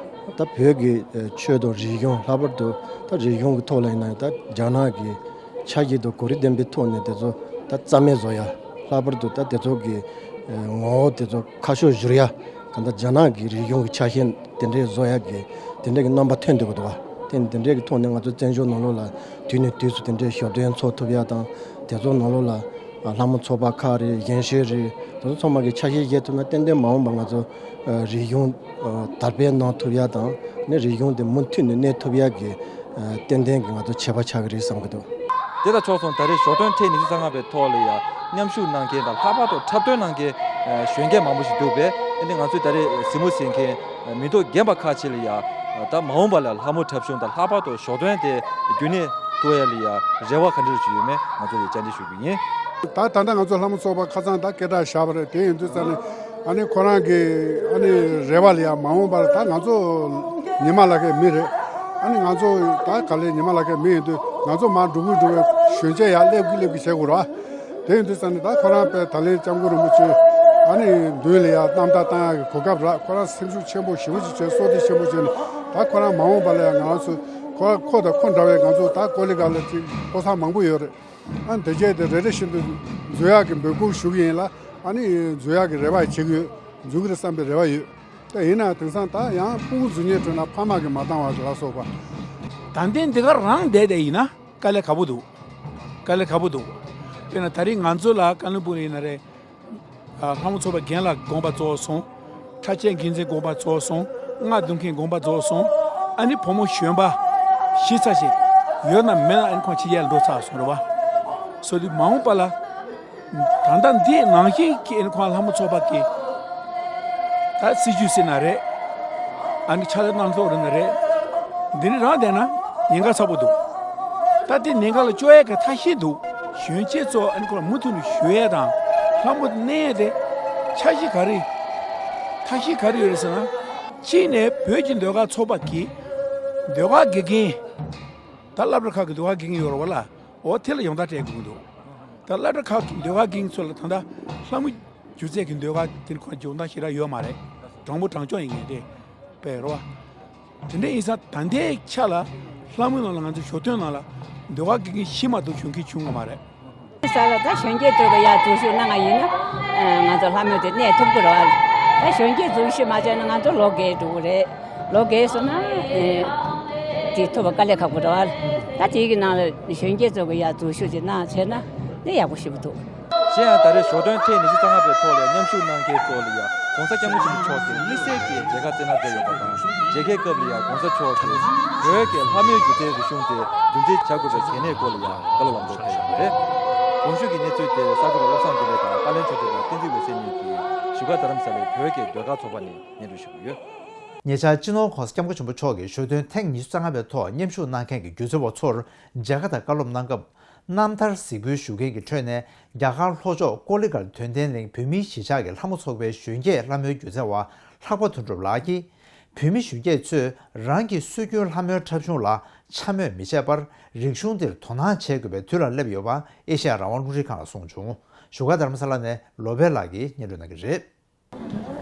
ད་བོད་ཀྱི་ཨ་ཆོས་དང་རིག་གཞུང་། ལྷག་པར་དུ་ད་རིག་གཞུང་གི་ཐོག་ལ་ཡིན་ན་ད་རྒྱ་ནག་གི་འཆར་གཞི་དང་གོ་རིམ་ལྡན་པའི་ཐོག་ནས་དེ་ཚོ་ད་རྩ་མེད་བཟོ་ཡ། ལྷག་པར་དུ་ད་དེ་ཚོ་གི་ཨ་ངོ་བོ་དེ་ཚོ་ཁ་ཕྱོགས་བསྒྱུར་ཡ། གང་ལྟར་རྒྱ་ནག་གི་རིག་གཞུང་གི་ཆ་ཤས་དེ་འདྲའི་བཟོ་ཡ་གི་དེ་འདྲའི་གི་རྣམ་པ་ཐོན་བསྡད་ཀྱི་འདུག་བ། དེ་དེ་འདྲའི་གི་ཐོག་ནས་ང་ཚོ་བཙན་བྱོལ་ནང་ལོགས་ལ་དུས་ནས་དུས་སུ་དེ་འདྲའི་ཞོ་སྟོན་འཚོགས་ཐུབ་ཡ་དང་། དེ་ཚོ་ནང་ལོགས་ལ་ལྷ་མོ་ཚོགས་པ་ཁག་རེད། གཞན་ཤོས་རེད། དེ་ཚོ་ཚང་མ་གི་ཆ་ཤས་བཞག་ཐུབ་ན། ཏན་ཏན་མ་འོངས་པ་ང་ཚོ་ཨ་རིག་གཞུང་ཨ་དར་སྤེལ་གནང་ཐུབ་ཡ་དང་། ནི་རིག་གཞུང་དེ་མུ་མཐུད་ནས་གནས་ཐུབ་ཡ་གི་ཨ་ཏན་ཏན་གྱི་ང་ཚོ་བྱེད་པ་ཆགས་ཀྱི་རེད་བསམ་གྱི་འདུག་དེ་དང་ཕྱོགས་མཚུངས་ད་རེས་ཞོ་སྟོན་ཐེངས་ཉི་ཤུ་རྩ་ལྔ་པའི་ཐོག་ལ་ཡང་མཉམ་ཞུགས་གནང་མཁན་དང་། ལྷག་པར་དུ་འཁྲབ་སྟོན་གནང་མཁན་ཨ་གཞོན་སྐྱེས་མང་པོ་ཞིག་འདུག་པས། ཨ་ནི་ང་ཚོས་ད་རེས་གཟིགས་མོ་གཟིགས་མཁན་མི་ཐོག་རྒན་པ་ཁག་ཅིག་ལ་ཡང་ད་མ་འོངས་པ་ལ་ལྷ་མོ་འཁྲབ་གཞུང་དང་། ལྷག་པར་དུ་ཞོ་སྟོན་དེ་རྒྱུན་གནས་གཏོང་ཡ་ལ་ཡང་རེ་བ་ག་འདྲ་ཞིག་ཡོད་མེད་ང་ཚོ་ལ་བཅར་འདྲི་ཞུ་གི་ཡིན། ད་ད་ལྟ་ང་ཚོ་ལྷ་མོ་ཚོགས་པ་ཁ་སང་ད་སྐད་གྲགས་བཞག་པ་རེད། དེ་ཡིན་དུས་ཙང་ནས་ཨ་ནི་ཁོ་རང་གི་ཨ་ནི་རེ་བ་ལ་ཡང་མ་འོངས་པར་ད་ང་ཚོ་ཉི་མ་ལ་ཁའི་མི་རེད། ཨ་ནི་ང་ཚོ་ད་ག་ལེ་ཉི་མ་ལ་ཁའི་མི་ཡིན་དུས་ང་ཚོ་མར་འགྲོ་གི་འགྲོ་བའི་གཞོན་སྐྱེས་ཡར་སླེབས་ཀྱི་སླེབས་ཀྱི་བྱེད་དགོས་རེད་བ། དེ་ཡིན་དུས་ཙང་ནས་ད་ཁོ་རང་དཔེ་ད་ལན་སྐྱབས་མགོན་རིན་པོ་ཆེ་ཨ་ནི་མདུན་ལ་ཡང་རྣམ་ཐར་བཏང་ཡག་གི་གོ་སྐབས་རག་ཁོ་རང་སེམས་ཤུགས་ཆེན་པོ་ཞེ་པོ་ཅིག་བྱས། བསོད་བདེ་ཆེན་པོ་བྱས་ནས་ད་ཁོ་རང་མ་འོངས་པ་ལ་ཡང་ང་རང་ཚོ་ཁོ་ཁོ་དང་ཁོ་འདྲ་བའི་ང་ཚོ་ད་ཀོ་ལི་གྷལ་ལ་ཅིག་ཕོ་གསར་མང་པོ་ཡོད་རེད། ཨ་ནི་དེ་རྗེས་དེ་རེ་རེ་བཞིན་དུ་འཛུལ་ཡག་གི་འབོད་སྐུལ་ཞུ་གི་ཡིན་ལ། ཨ་ནི་འཛུལ་ཡག་གི་རེ་བ་བྱེད་ཀྱི་ཡོད། འཛུལ་གི་རེད་བསམ་པའི་རེ་བ་ཡོད། ད་ཡིན་ན་དེང་སང་ད་ཡང་སྤུ་གུ་འཛུལ་ཉེན་བྲོས་ན་ཕ་མ་གིས་མ་བཏང་བ་ལ་སོགས་པ། ད་ལྟའི་འདི་ག་རང་བསྡད་བསྡད་ཡིན་ན་དཀའ་ལས་ཁག་པོ་འདུག་དཀའ་ལས་ཁག་པོ་འདུག་དཔེར་ན་ད་རེས་ང་ཚོ་ལ་ཀ་ལོན་སྦུག་ལ་ཡིན་ན་རེད། ཨ་ལྷ་མོ་ཚོགས་པ་རྒན་ལགས་དགོངས་པ་རྫོགས་སོང་། ཁྲ་ཆེན་འགན་འཛིན་དགོངས་པ་རྫོགས་སོང་། རྔ་བརྡུང་མཁན་དགོངས་པ་རྫོགས་སོང་། ཨ་ནི་བུ་མོ་གཞོན་པ་གཞི་རྩ་ཞིག་ཡོད་ན་མེད་ན་ཨ་ནི་ཁོང་ཕྱི་རྒྱལ་ལ་འགྲོ་ཚར་སོང་རེད་བ། སོ་དུས་མ་འོངས་པ་ལ་ད་ལྟ་འདི་ནང་བཞིན་གྱི་ཨ་ནི་ཁོང་ལྷ་མོ་ཚོགས་པ་གི་ད་སྲིད་ཇུས་ཟེར་ན་རེད། ཨ་ནི་ཕྱག་ལས་གནང་ཐོག་རེད་ན་རེད། འདི་ནི་རང་བསྡད་ན་ཉེན་ཁ་ཚ་པོ་འདུག་ད་དེ་ཉེན་ཁ་ལ་སྐྱོ་ཡས་ཀྱི་ཐབས་ཤེས་འདུག་གཞོན་སྐྱེས་ཚོ་ཨ་ནི་ཁོ་ལ་མུ་མཐུད་ནས་ཞུ་ཡས་དང་ལྷ་མོ་དེ་གནས་ཡས་དེ་འཆར་གཞི་ག་རེ། ཐབས་ཤེས་ག་རེ་ཡོད་རེད་ཟེར་ན། གཅིག་ནས་བོད་ཀྱི་ཟློས་གར་ཚོགས་པ་གིས་ཟློས་གར་དགེ་རྒན། ད་སློབ་གྲྭ་ཁག་གི་ཟློས་གར་དགེ་རྒན་ཡོད་རེད་བ་ལ། འོ་དེ་ལ་ཡོང་བསྡད་སྤྲད་དགོས་ཀྱི་འདུག་ད་སློབ་གྲྭ་ཁག་གི་ཟློས་གར་དགེ་རྒན་ཚོ་ལ་ད་ལྟ་ལྷ་མོ་སྒྱུ་རྩལ་གྱི་ཟློས་གར་དེ་ཁོ་སྦྱོང་བརྡར་ཞེ་དྲག་ཡོད་མ་རེད། དྲང་པོ་དྲང་འཁྱོག་ཡིན་ངེས་དེ་དཔེ་རེད་བ། དེ་འདྲ་ཡིན་ཙང་ད་ལྟའི་ཆ་ལ་ལྷ་མོའི་ནང་ལ་ང་ཚོ་ཞོ་སྟོན་ནང་ལ་ཟློས་གར་དགེ་རྒན་བཞི་མ་གཏོགས་བྱུང་གི་བྱུང་ཡོད་མ་རེད། ས་ལ་ད་གཞོན་སྐྱེས་ཚོ་གི་ཡར་འཛུལ་ཞུགས་གནང་བ་ཡིན་ན། ང་ཚོ་ལྷ་མོ་དེ་གནས་ཐུབ་ཀྱི་རེད་བ། ད་གཞོན་སྐྱེས་འཛུལ་ཞུགས་མ་བྱས་ན་ང་ཚོ་ལོ་རྒས་འགྲོ་གི་རེད། ལོ་རྒས་སོང་ན་དེ་ཐུབ་པ་དཀའ་ལས་ཁག་པོ་རེད་བ། ད་དེའི་གི་ནང་ལ་གཞོན་སྐྱེས་ཚོ་གི་ཡར་འཛུལ་ཞུགས་ཅིག་གནང་བྱས་ན་ནི་ཡག་པོ་ཞེ་པོ་འདུག་གཞན་ཡང་ད་རེས་ཞོ་སྟོན་ཐེངས་ཉི་ཤུ་རྩ་ལྔ་པའི་ཐོག་ལ་མཉམ་ཞུགས་གནང་མཁན་ཚོ་ལ་ཡང་༸གོང་ས་༸སྐྱབས་མགོན་ཆེན་པོ་མཆོག་གིས་དམིགས་བསལ་གྱི་མཇལ་ཁ་བསྩལ་གནང་མཛད་ཡོད་པ་དང་། མཇལ་ཁའི་སྐབས་ལ་ཡང་༸གོང་ས་མཆོག་གིས་བོད་ཀྱི་ལྷ་མོའི་སྒྱུ་རྩལ་རིག་གཞུང་དེ་རྒྱུན་འཛིན་བྱ་དགོས་པའི་གལ་གནད་སྐོར་ལ་ཡང་བཀའ་སློབ་ལམ་སྟོན་ཕེབས་ཡོད་པ་རེད། གོང་ཞུས་ཀྱི་གནས་ཚུལ་དེ་གསར་འགོད་པ་བློ་བཟང་དགེ་ལེགས་དང་པར་ལེན་ཕྱག་སྦྲེལ་པ་བསྟན་འཛིན་འོད་ཟེར་གཉིས་ཀྱིས་བཞུགས་སྒར་རྡ་རམ་ས་ལའི་བོད་ཀྱི་ཟློས་གར་ཚོགས་པ་ནས་སྙན་སྒྲོན་ཞུ་གི་ཡོད། ཉེ་ཆར་སྤྱི་ནོར་༸གོང་ས་༸སྐྱབས་མགོན་ཆེན་པོ་མཆོག་གིས་ཞོ་སྟོན་ཐེངས་ཉི་ཤུ་རྩ་ལྔ་པའི་ཐོག་མཉམ་ཞུགས་གནང་མཁན་གྱི་སྒྱུ་རྩལ་བ་ཚོར་མཇལ་ཁ་དང་བཀའ་སློབ་གནང་སྐབས། རྣམ་ཐར་གཟིགས་འབུལ་ཞུ་མཁན་གྱི་ཁྲོད་ནས་རྒྱ་གར་ལྷོ་ཕྱོགས་ཀོ་ལི་གྷལ་དོན་ལྡན་གླིང་བོད་མིའི་གཞིས་ཆགས་ཀྱི་ལྷ་མོ་ཚོགས་པའི་གཞོན་སྐྱེས་ལྷ་མོའི་སྒྱུ་རྩལ་བ་ལྷག་པ་དོན་གྲུབ་ལགས་ཀྱིས། བོད་མི་གཞོན་སྐྱེས་ཚོས་རང་གི་སྲོལ་རྒྱུན་ལྷ་མོའི་འཁྲབ་གཞུང་ལ་འཕྱ་སྨོད་མི་བྱེད་པར། རིག་གཞུང་འདིར་དོ་སྣང་བྱེད་དགོས་པའི་དུས་ལ་སླེབས་ཡོད་པ་ཨེ་ཤ་ཡ་རང་དབང་རླུང་འཕྲིན་ཁང་ལ་གསུངས་བྱུང་། བཞུགས་སྒར་རྡ་རམ་ས་ལ་ནས་ལོ་པེ་ལགས་ཀྱིས་སྙན་སྒྲོན་གནང་གི་རེད།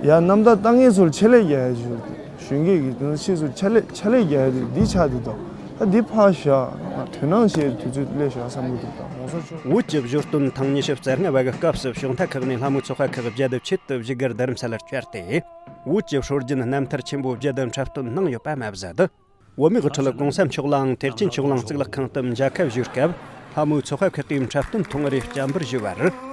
ཡ་རྣམ་དག་བཏང་མཁན་ཚོར་ཆེད་ལས་རྒྱག་ཡ་ཞུ། གཞོན་སྐྱེས་ཀྱི་དོན་ཕྱིས་སུ་ཆེད་ལས་ཆེད་ལས་རྒྱག་ཡ་དེ་འདི་ཆགས་དེ་དང་། ད་འདི་ཕར་བཞག་ང་དོ་སྣང་བྱེད་དུས་ཚོད་སླེབས་བཞག་བསམ་གྱི་འདུག་ད་གོང་ས་མཆོག་བོད་ཀྱི་བཞུར་སྟོན་ཐེངས་ཉི་ཤུ་རྩ་ལྔ་བ་གི་སྐབས་སུ་ཕྱོགས་མཐའ་ཁག་ནས་ལྷ་མོའི་ཚོགས་པ་ཁག་བརྒྱ་དང་ཆེད་དུ་བཞུགས་སྒར་རྡ་རམ་ས་ལར་བཅར་ཏེ། བོད་ཀྱི་སྲོལ་རྒྱུན་རྣམ་ཐར་ཆེན་པོ་བརྒྱུད་དེ་འཁྲབ་སྟོན་གནང་ཡོད་པ་མ་ཟད། བོད་མིའི་དབུ་ཁྲིད་གོང་ས་མཆོག་ལའང་ཐེག་ཆེན་ཆོས་གླིང་གཙུག་ལག་ཁང་དུ་མཇལ་ཁ་ཞུས་སྐབས། ལྷ་མོའི་ཚོགས་པ་ཁག་གིས་འཁྲབ་སྟོན་ཐོག་རེ་སྤྱན་འབུལ་ཞུས་པར།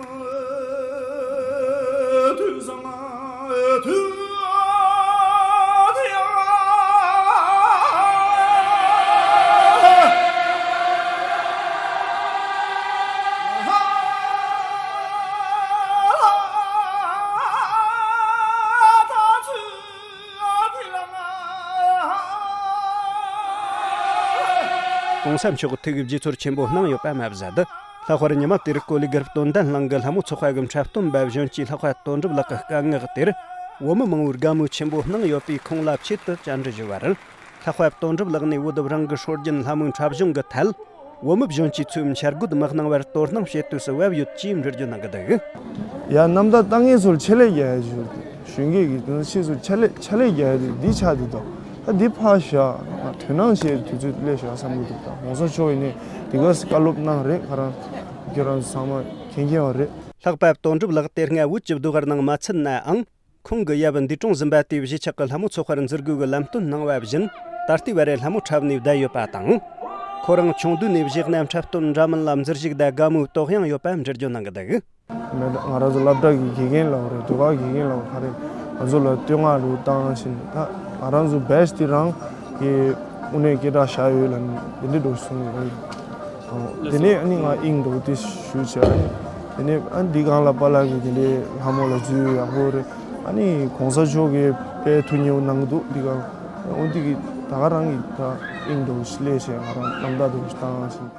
གོང་ས་མཆོག་ཐུགས་དགྱེས་ཚོར་ཆེན་པོ་གནང་ཡོད་པ་མ་ཟད། ལྷག་པར་ཉི་མ་དེར་ཀོ་ལི་གྷལ་སྟོན་ལྡན་གླིང་གི་ལྷ་མོ་ཚོགས་པ་གི་འཁྲབ་སྟོན་པ་གཞོན་སྐྱེས་ལྷག་པ་དོན་གྲུབ་ལགས་ཀྱི་སྐད་ངག་དེར། བོད་མི་མང་བོས་དགའ་མོས་ཆེན་པོ་གནང་ཡོད་པས་ཁོང་ལ་ཆེད་དུ་བཅར་འདྲི་ཞུས་པར། ལྷག་པ་དོན་གྲུབ་ལགས་ནས་བོད་དུ་རང་གི་སྲོལ་རྒྱུན་ལྷ་མོའི་འཁྲབ་གཞུང་གི་ཐད། བོད་མི་གཞོན་སྐྱེས་ཚོས་འཆར་འགོད་མ་གནང་བར་དོ་སྣང་བྱེད་དུས་སུ་བབ་ཡོད་ཅེས་འགྲེལ་བརྗོད་གནང་གི་འདུག་ཡ་རྣམ་དག་བཏང་མཁན་ཚོར་ཆེད་ལས་རྒྱག་ཡ་ཞུ། གཞོན་སྐྱེས་ཀྱི་དོན་ཕྱིས་སུ་ཆེད་ལས་ཆེད་ལས་རྒྱག་ཡ་དེ་འདི་ཆགས་དེ་དང་། ད་འདི་ཕར་བཞག་ང་དོ་སྣང་བྱེད་དུས་ཚོད་སླེབས་བཞག་བསམ་གྱི་འདུག་ད་གོང་ས་མཆོག་ཡིན་ནས་དེ་ག་བཀའ་སློབ་གནང་རེད། ཁ་རང་ཁྱེད་རང་ཚང་མ་མཁྱེན་མཁྱེན་པ་རེད། ལྷག་པ་དོན་གྲུབ་ལགས་དེ་སྔ་བོད་ཀྱི་ཟློས་གར་ནང་མ་ཚུད་ནའང་། ཁོང་གི་ཡབ་འདུས་གྲོང་གཟིམ་པ་དེའི་གཞིས་ཆགས་ཀྱི་ལྷ་མོ་ཚོགས་པར་འཛུལ་དགོས་ཀྱི་ལམ་སྟོན་གནང་བ་བཞིན། ད་ལྟའི་བར་རེ་ལྷ་མོ་འཁྲབ་ནས་བསྡད་ཡོད་པ་དང་། ཁོ་རང་ཆུང་དུས་ནས་གཞས་སྣ་འཁྲབ་སྟོན་འདྲ་མིན་ལ་འཛུལ་ཞུགས་དང་དགའ་མོས་དོགས་ཡངས་ཡོད་པ་འགྲེལ་བརྗོད་གནང་གི་འདུག་ང་རང་ཚོ་སློབ་གྲྭ་གི་དགེ་རྒན་ལབ་རེད། ཟློས་གར་དགེ་རྒན་ལབ་རེད། ང་ཚོ་ལ་བསྟོད་བསྔགས་རུ་བཏང་བཞིན། ད་ང་རང་ཚོ་བེ་ཆི་དེ་རང་གི་དངོས་གནས་སྐད་གྲགས་བཞག་ཡོད་ལ་འདི་འདྲ་འགྲོ་གསུངས་ཡོད་རེད། དེ་ནས་ཨ་ནི་ང་དབྱིངས་འགྲོ་དེ་ཞུ་བྱས། ཨ་ནི་དེ་ནས་ཨ་འདི་སྒང་ལ་པཱ་ལགས་ཀྱིས་དེ་འདྲའི་ལྷ་མོ་ལ་འཛུལ་ཡག་པོ་རེད། ཨ་ནི་གོང་ས་མཆོག་གིས་དཔེ་ཐུགས་མཉེས་པོ་གནང་གི་འདུག་འདི་སྒང་འོ་འདི་གི་ད་ག་རང་གི་ད་དབྱིངས་འགྲོ་ཞིག་ལས་བྱས་ང་རང་རྣམ་དག་འདུག་ཞིག་བཏང་ཞིང་།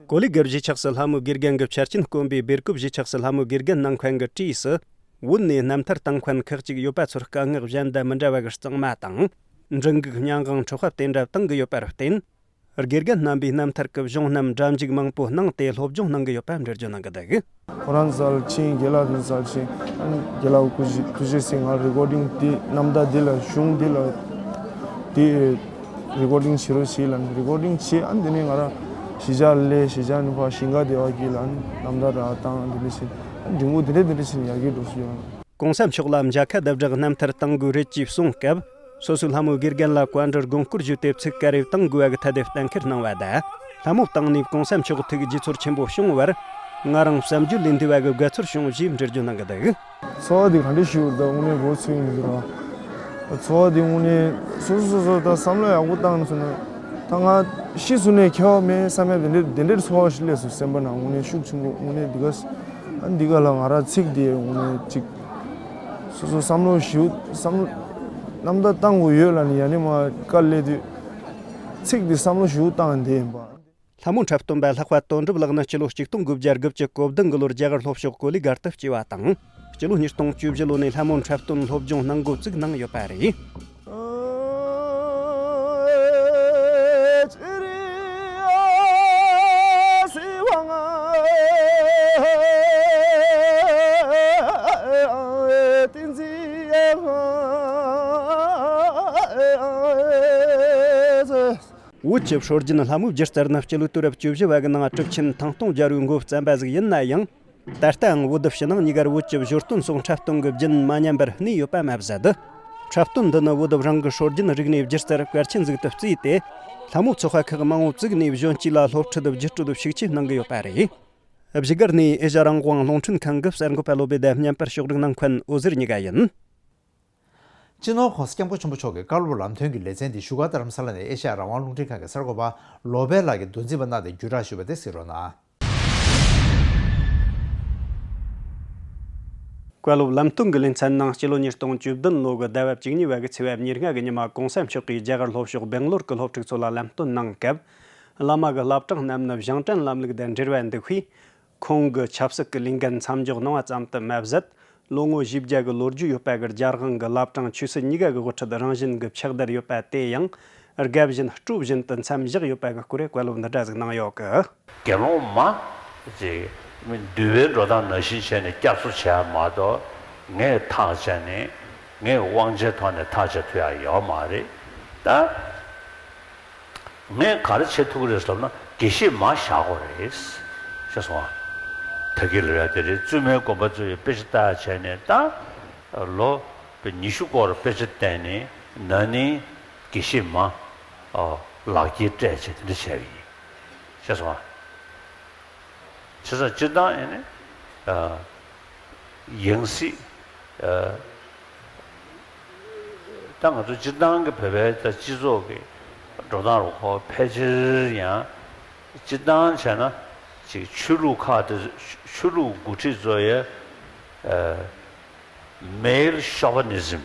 ཀོ་ལི་གྷལ་གཞིས་ཆགས་སུ་ལྷ་མོའི་དགེ་རྒན་གྱི་ཆ་རྐྱེན་དཀོན་པའི་སྦེལ་ཀོབ་གཞིས་ཆགས་སུ་ལྷ་མོའི་དགེ་རྒན་གནང་མཁན་གྱི་གྲས་སུ། བོད་ནས་རྣམ་ཐར་བཏང་མཁན་ཁག་ཅིག་ཡོད་པ་ཚོར་སྐད་ངག་གཞན་དང་མི་འདྲ་བ་གི་གཙང་མ་དང་། མགྲིན་འགུག་སྙན་དབང་འཕྲོག་པ་དེ་འདྲ་བཏང་གི་ཡོད་པར་བརྟེན། དགེ་རྒན་རྣམ་པས་རྣམ་ཐར་གྱི་གཞུང་རྣམས་སྒྲ་འཇུག་མང་པོ་གནང་སྟེ་སློབ་སྦྱོང་གནང་གི་ཡོད་པ་འགྲེལ་བརྗོད་གནང་གི་འདུག་ཁོ་རང་ཚོ་ལ་ཕྱིན། རྒན་ལགས་དེ་ཚོ་ལ་ཕྱིན། ཨ་ནི་རྒན་ལགས་སྐུ་མཁྱེན་ཐུགས་རྗེ་གཟིགས། ང་རེ་ཀོར་ཌིང་འདི་རྣམ་ཐར་འདི་ལ་གཞུང་འདི་ལ་འདི་རེ་ཀོར་ཌིང་བྱེད་རོགས་བྱེད་ལབ་ནས་རེ་ཀོར་ཌིང་བྱས། ཨ་ནི་དེ་ནས་ང་རང་གཞིས་ཆགས་སླེབས། གཞིས་ཆགས་ནས་ཕར་ཞིང་ཁ་སྡེ་བ་དཀྱིལ་ལ་ཨ་ནི་རྣམ་ཐར་ར་བཏང་། འདི་འདྲ་བྱས། ཨ་ནི་འབྲི་གུང་འདི་འདྲ་འདི་འདྲ་བྱས་ནས་ཡར་རྒྱས་འགྲོ་སྲོལ་ཡོད། གོང་ས་མཆོག་ལ་མཇལ་ཁ་དང་སྦྲགས་རྣམ་ཐར་གཏང་དགོས་རེད་ཅེས་གསུངས་སྐབས། སོ་སོའི་ལྷ་མོའི་དགེ་རྒན་ལ་བཀའ་འདྲི་དགོངས་སྐོར་ཞུས་ཏེ་ཚིག་ག་རེ་བཏང་དགོས་པ་གི་ཐད་དེ་གཏན་འཁེལ་གནང་བ་དང་། ལྷ་མོ་བཏང་ནས་གོང་ས་མཆོག་ཐུགས་དགྱེས་ཚོར་ཆེན་པོ་བྱུང་བར། ང་རང་བསམ་རྒྱུད་ལས་འདས་པ་གི་དགའ་ཚོར་བྱུང་ཞེས་འགྲེལ་བརྗོད་གནང་གི་འདུག་ཚོར་བ་འདི་ག་འདྲ་ཞིག་ཡོད་རེད། ད་དངོས་གནས་འགོ་ཚུགས་ཡིན་གྱི་རེད། ཚོར་བ་འདི་དངོས་གནས་སོ་སོ་སོ་སོ་ད་བསམ་བློ་ཡག་པོ་བཏང་ནས་སོང་ན། ད་ང་ཤི་སོང་ནའི་ཁྱད་པར་མེད་བསམ་ཡ་དེ་འདྲའི་དེ་འདྲའི་ཚོར་བ་ཞིག་སླེབས་སོང་། སེམས་པ་ནང་དངོས་གནས་ཤུགས་ཆེན་པོ། དངོས་གནས་འདི་ག་ཨ་འདི་ག་ལ་ང་རང་ཚིག་འདི་དངོས་གནས་ཅིག་སོ་སོ་བསམ་བློ་ཞིག་བསམ་བློ་རྣམ་དག་བཏང་དགོས་ཡོད་ལབ་ནས་ཡ་ནས་མར་དཀའ་ལས་དུས་ཚིག་འདི་བསམ་བློ་ཞིག་བཏང་འདི་ཡིན་པ། ལྷ་མོ་འཁྲབ་སྟོན་པ་ལྷག་པ་དོན་གྲུབ་ལགས་ནི་སྤྱི་ལོ་གཅིག་སྟོང་དགུ་བརྒྱ་དགུ་བཅུ་གོ་བདུན་གི་ལོར་རྒྱ་གར་ལྷོ་ཕྱོགས་ཀོ་ལི་གྷལ་དུ་སྐྱེས་པ་དང་། སྤྱི་ལོ་ཉིས་སྟོང་བཅུ་བཞི་ལོ་ནས་ལྷ་མོ་འཁྲབ་སྟོན་སློབ་སྦྱོང་གནང་འགོ་བཙུགས་གནང་ཡོད་པ་རེད། བོད་ཀྱི་སྲོལ་རྒྱུན་ལྷ་མོའི་སྒྱུ་རྩལ་ནི་སྤྱི་ལོའི་དུས་རབས་བཅུ་བཞི་བ་གི་ནང་གྲུབ་ཆེན་ཐང་སྟོང་རྒྱལ་པོའི་འགོ་བརྩམས་པ་ཟིག་ཡིན་ན་ཡང་། ད་ལྟའང་བོད་ཕྱི་ནང་གཉིས་ཀར་བོད་ཀྱི་བཞུར་སྟོན་སོགས་འཁྲབ་སྟོན་གྱི་རྒྱུན་མ་ཉམས་པར་གནས་ཡོད་པ་མ་ཟད། འཁྲབ་སྟོན་འདི་ནི་བོད་རང་གི་སྲོལ་རྒྱུན་རིག་གནས་སྒྱུ་རྩལ་གལ་ཆེན་ཟིག་ཏུ་བརྩིས་ཏེ། ལྷ་མོ་ཚོགས་པ་ཁག་མང་པོ་བཙུགས་ནས་གཞོན་སྐྱེས་ལ་སློབ་ཁྲིད་བརྒྱུད་སྤྲོད་ཤུགས་ཆེ་གནང་གི་ཡོད་པ་རེད། བཞུགས་སྒར་ནས་ཨེ་ཤ་རང་དབང་རླུང་འཕྲིན་ཁང་གི་གསར་འགོད་པ་བློ་བེ་དང་བརྙན་པར་ཕྱོགས་སྒྲིག་གནང་མཁན་འོད་ཟེར་གཉིས་ཀ་ཡིན། སྤྱི་ནོར་༸གོང་ས་༸སྐྱབས་མགོན་ཆེན་པོ་མཆོག་གི་བཀའ་སློབ་ལམ་སྟོན་གྱི་ལེ་ཚན་འདི་བཞུགས་སྒར་རྡ་རམ་ས་ལ་ནས་ཨེ་ཤ་ཡ་རང་དབང་རླུང་འཕྲིན་ཁང་གི་གསར་འགོད་པ་བློ་བྷེ་ལགས་ཀྱིས་འདོན་རྩིས་པ་གནང་སྟེ་བརྒྱུད་བསྒྲགས་ཞུས་པ་དེ་གཟིགས་རོགས་གནང་། བཀའ་སློབ་ལམ་སྟོན་གྱི་ལེ་ཚན་ནང་སྤྱི་ལོ་ཉིས་སྟོང་བཅུ་བདུན་ལོ་གི་ཟླ་བ་བཅུ་གཉིས་པ་གི་ཚེས་པ་ཉེར་ལྔ་གི་ཉི་མ་༸གོང་ས་མཆོག་གིས་རྒྱ་གར་ལྷོ་ཕྱོགས་སྦེང་ལོར་གྱི་སློབ་ཕྲུག་ཚོ་ལ་ལམ་སྟོན་གནང་སྐབས། བླ་མ་གི་བླ་བྲང་རྣམས་ནི་བཞེངས་སྐྲུན་ལམ་ལུགས་དང་འབྲེལ་བ་འདུག་པས། ཁོང་གི་ཆབ་སྲིད་ཀྱི་ལས་འགན་མཚམས་འཇོག་གནང་བ་ཙམ་དུ་མ་ཟད། ལོ་ངོ་བཞི་བརྒྱ་གི་ལོ་རྒྱུས་ཡོད་པ་གི་རྒྱ་དབང་གི་བླ་བྲང་ཆོས་སྲིད་གཉིས་ཀ་གི་དབུ་ཁྲིད་རང་བཞིན་གྱི་ཕྱག་བདར་ཡོད་པ་དེ་ཡང་། དགའ་བཞིན་སྤྲོ་བཞིན་དུ་མཚམས་བཞག་ཡོད་པ་གི་སྐོར་བཀའ་སློབ་འདི་འདྲ་ཟིག་གནང་ཡོད་གི། དགེ་སློང་མ་ཞིག་ མི་འདུལ་བའི་འགྲོ་སྟངས་ནང་བཞིན་བྱས་ནས་བསྐྱར་གསོ་བྱས་མ་གཏོགས། ངས་ཐག་བཅད་ནས་ངས་དབང་ཆའི་ཐོག་ནས་ཐག་བཅད་ཐུབ་ཡག་ཡོད་མ་རེད་ད། ངས་ག་རེ་བྱེད་ཐུབ་ཀྱི་རེད་ཟེར་ན། དགེ་བཤེས་མ་བཞག་དགོས་རེད། ཤེས་སོང་ང་། ད་གིན་ལབ་ཡག་དེ་རེད། བཙུན་མའི་དགོན་པ་ཚོ་ཡི་དཔེ་ཆ་ལྟ་ཡག་བྱས་ནས་ད། ལོ་ཉི་ཤུ་སྐོར་དཔེ་ཆ་བལྟས་ནས། ན་ནིང་དགེ་བཤེས་མ་ལག་འཁྱེར་སྤྲད་བྱས་དེ་འདྲ་བྱས་པ་ཡིན། ཤེས་སོང་ང་། བྱས་ཙང་སྤྱིར་བཏང་ཨེ་ནི། ཡང་སྲིད། ད་ང་ཚོ་སྤྱིར་བཏང་གི་བོད་པའི་ད་སྤྱི་ཚོགས་ཀྱི་འགྲོ་སྟངས་རུ་ཁོ་ཕལ་ཆེར་ཡང་སྤྱིར་བཏང་བྱས་ན་ཅིག་ཆོས་ལུགས་ཁག་དེ། ཆོས་ལུགས་འགོ་ཁྲིད་ཚོ་ཡི་male chauvinism,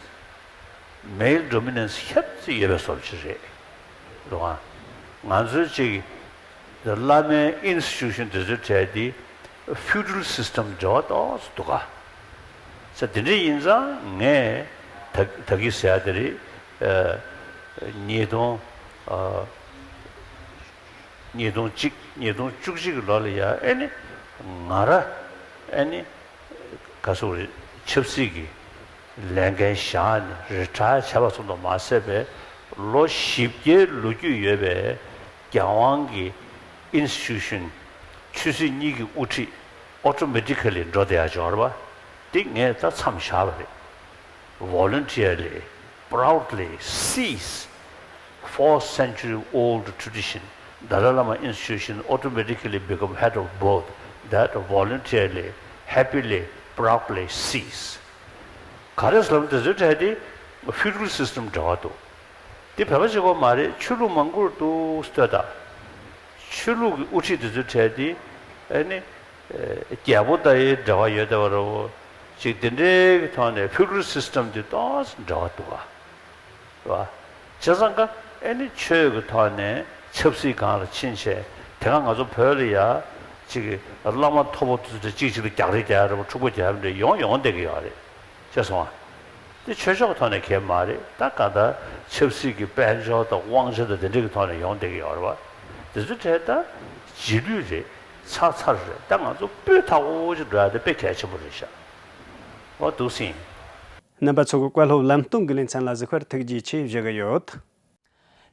male dominance ཧེ་ཙི་ཡོད་པའི་བཟོ་ཅིག་རེད། རེད་བ། ང་ཚོའི་ཅིག་བླ་མའི་institution དེ་ཚོའི་གྲས་དེ་feudal system འདྲ་བ་ཏོག་ཙམ་འདུག་ག་ས་དེ་འདྲ་ཡིན་ཙང་ངས་ད་ད་གིན་ཟེར་ཡག་དེ་རེད། ཉིས་སྟོང་ཉིས་སྟོང་གཅིག་ཉིས་སྟོང་བཅུ་གཅིག་གི་ལོ་ལ་ཡ་ཨེ་ནི་ང་ར་ཨེ་ནི་ག་སོག་རེད། ཆབ་སྲིད་ཀྱི་ལས་འགན་བཞག་ནས་retire བྱས་པ་ཙམ་དུ་མ་ཟད་པའི་ལོ་བཞི་བརྒྱའི་ལོ་རྒྱུས་ཡོད་པའི་རྒྱལ་དབང་གི་institution ཆོས་སྲིད་གཉིས་ཀྱི་དབུ་ཁྲིད་automatically འགྲོ་བསྡད་ཡག་ཅིག་ཡོད་རེད་པ། དེ་ངས་ད་མཚམས་བཞག་པ་རེད། Voluntarily, proudly cease four century old tradition, Dalai Lama institution automatically become head of both, that voluntarily, happily, proudly cease. ག་རེ་ཟེར་ལབ་ན་དེ་ཚོའི་གྲས་དེ་feudal system འདྲ་བ་འདུག་དེ་བོད་པ་གཅིག་པོ་མ་རེད། ཆོས་ལུགས་མང་པོར་འདུག་ལྟོས་དང་། ཆོས་ལུགས་ཀྱི་དབུ་ཁྲིད་དེ་ཚོའི་གྲས་དེ་ཨེ་ནི་རྒྱལ་པོ་ལྟ་བུའི་འབྲེལ་བ་ཡོད་བསྡད་པ་རེད་བ། ཅིག་དེ་འདྲའི་གི་ཐོག་ནས་feudal system དེ་ཏོག་ཙམ་འདྲ་བ་འདུག་ག་རེད་བ། བྱས་ཙང་ཀ་ཨེ་ནི་ཆོས་ཀྱི་ཐོག་ནས་ཆབ་སྲིད་སྒང་ལ་ཕྱིན་བྱས། དེ་སྔ་ང་ཚོ་བོད་ལ་ཡ་ཅིག་བླ་མ་མཐོ་པོ་དེ་ཚོ་གཅིག་གཅིག་ལ་རྒྱག་རེས་རྒྱག་ཡ་རེད་བ། འཁྲུག་པ་རྒྱག་ཡ་རེད། ཡོང་ཡོང་བསྡད་ཀྱི་ཡོད་རེད། ཤེས་སོང་ང་། དེ་ཆོས་ཕྱོགས་ཐོག་ནས་གལ་མ་རེད། ད་ག་ད་ཆབ་སྲིད་ཀྱི་དཔལ་འབྱོར་དང་དབང་ཆ་དང་དེ་འདྲ་གི་ཐོག་ནས་ཡོང་བསྡད་ཀྱི་ཡོད་རེད་བ། དེ་ཚོ་གྲས་ད་རྗེས་ལུས་རེད། ཚར་ཚར་རེད། ད་ང་ཚོ་སྤུས་དག་པོ་ཅིག་འགྲོ་ཡ་དེ་དཔེ་གལ་ཆེན་པོ་རེད་ཤག་འོ་འདུག་སེ་ཡིན། རྣམ་པ་ཚོ་གི་བཀའ་སློབ་ལམ་སྟོན་གྱི་ལེ་ཚན་ལ་གཟིགས་པར་ཐུགས་རྗེ་ཆེ་ཞུ་གི་ཡོད།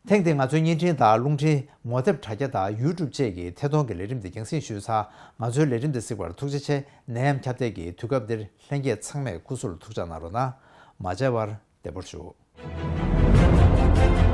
ཐེངས་འདིའི་ང་ཚོའི་བརྙན་འཕྲིན་དང་རླུང་འཕྲིན། ངོ་དེབ་དྲ་རྒྱ་དང་YouTube བཅས་ཀྱི་ཐད་གཏོང་གི་ལས་རིམ་འདི་རྒྱང་སྲིང་ཞུས་ཚར། ང་ཚོའི་ལས་རིམ་འདི་གཟིགས་པར་ཐུགས་རྗེ་ཆེ། ནད་ཡམས་ཁྱབ་གདལ་གྱི་དུས་སྐབས་འདིར་ལྷན་རྒྱས་ཚང་མས་སྐུ་གཟུགས་ལ་ཐུགས་ཅག་གནང་རོགས་གནང་། མ་མཇལ་བར་བདེ་པོར་བཞུགས།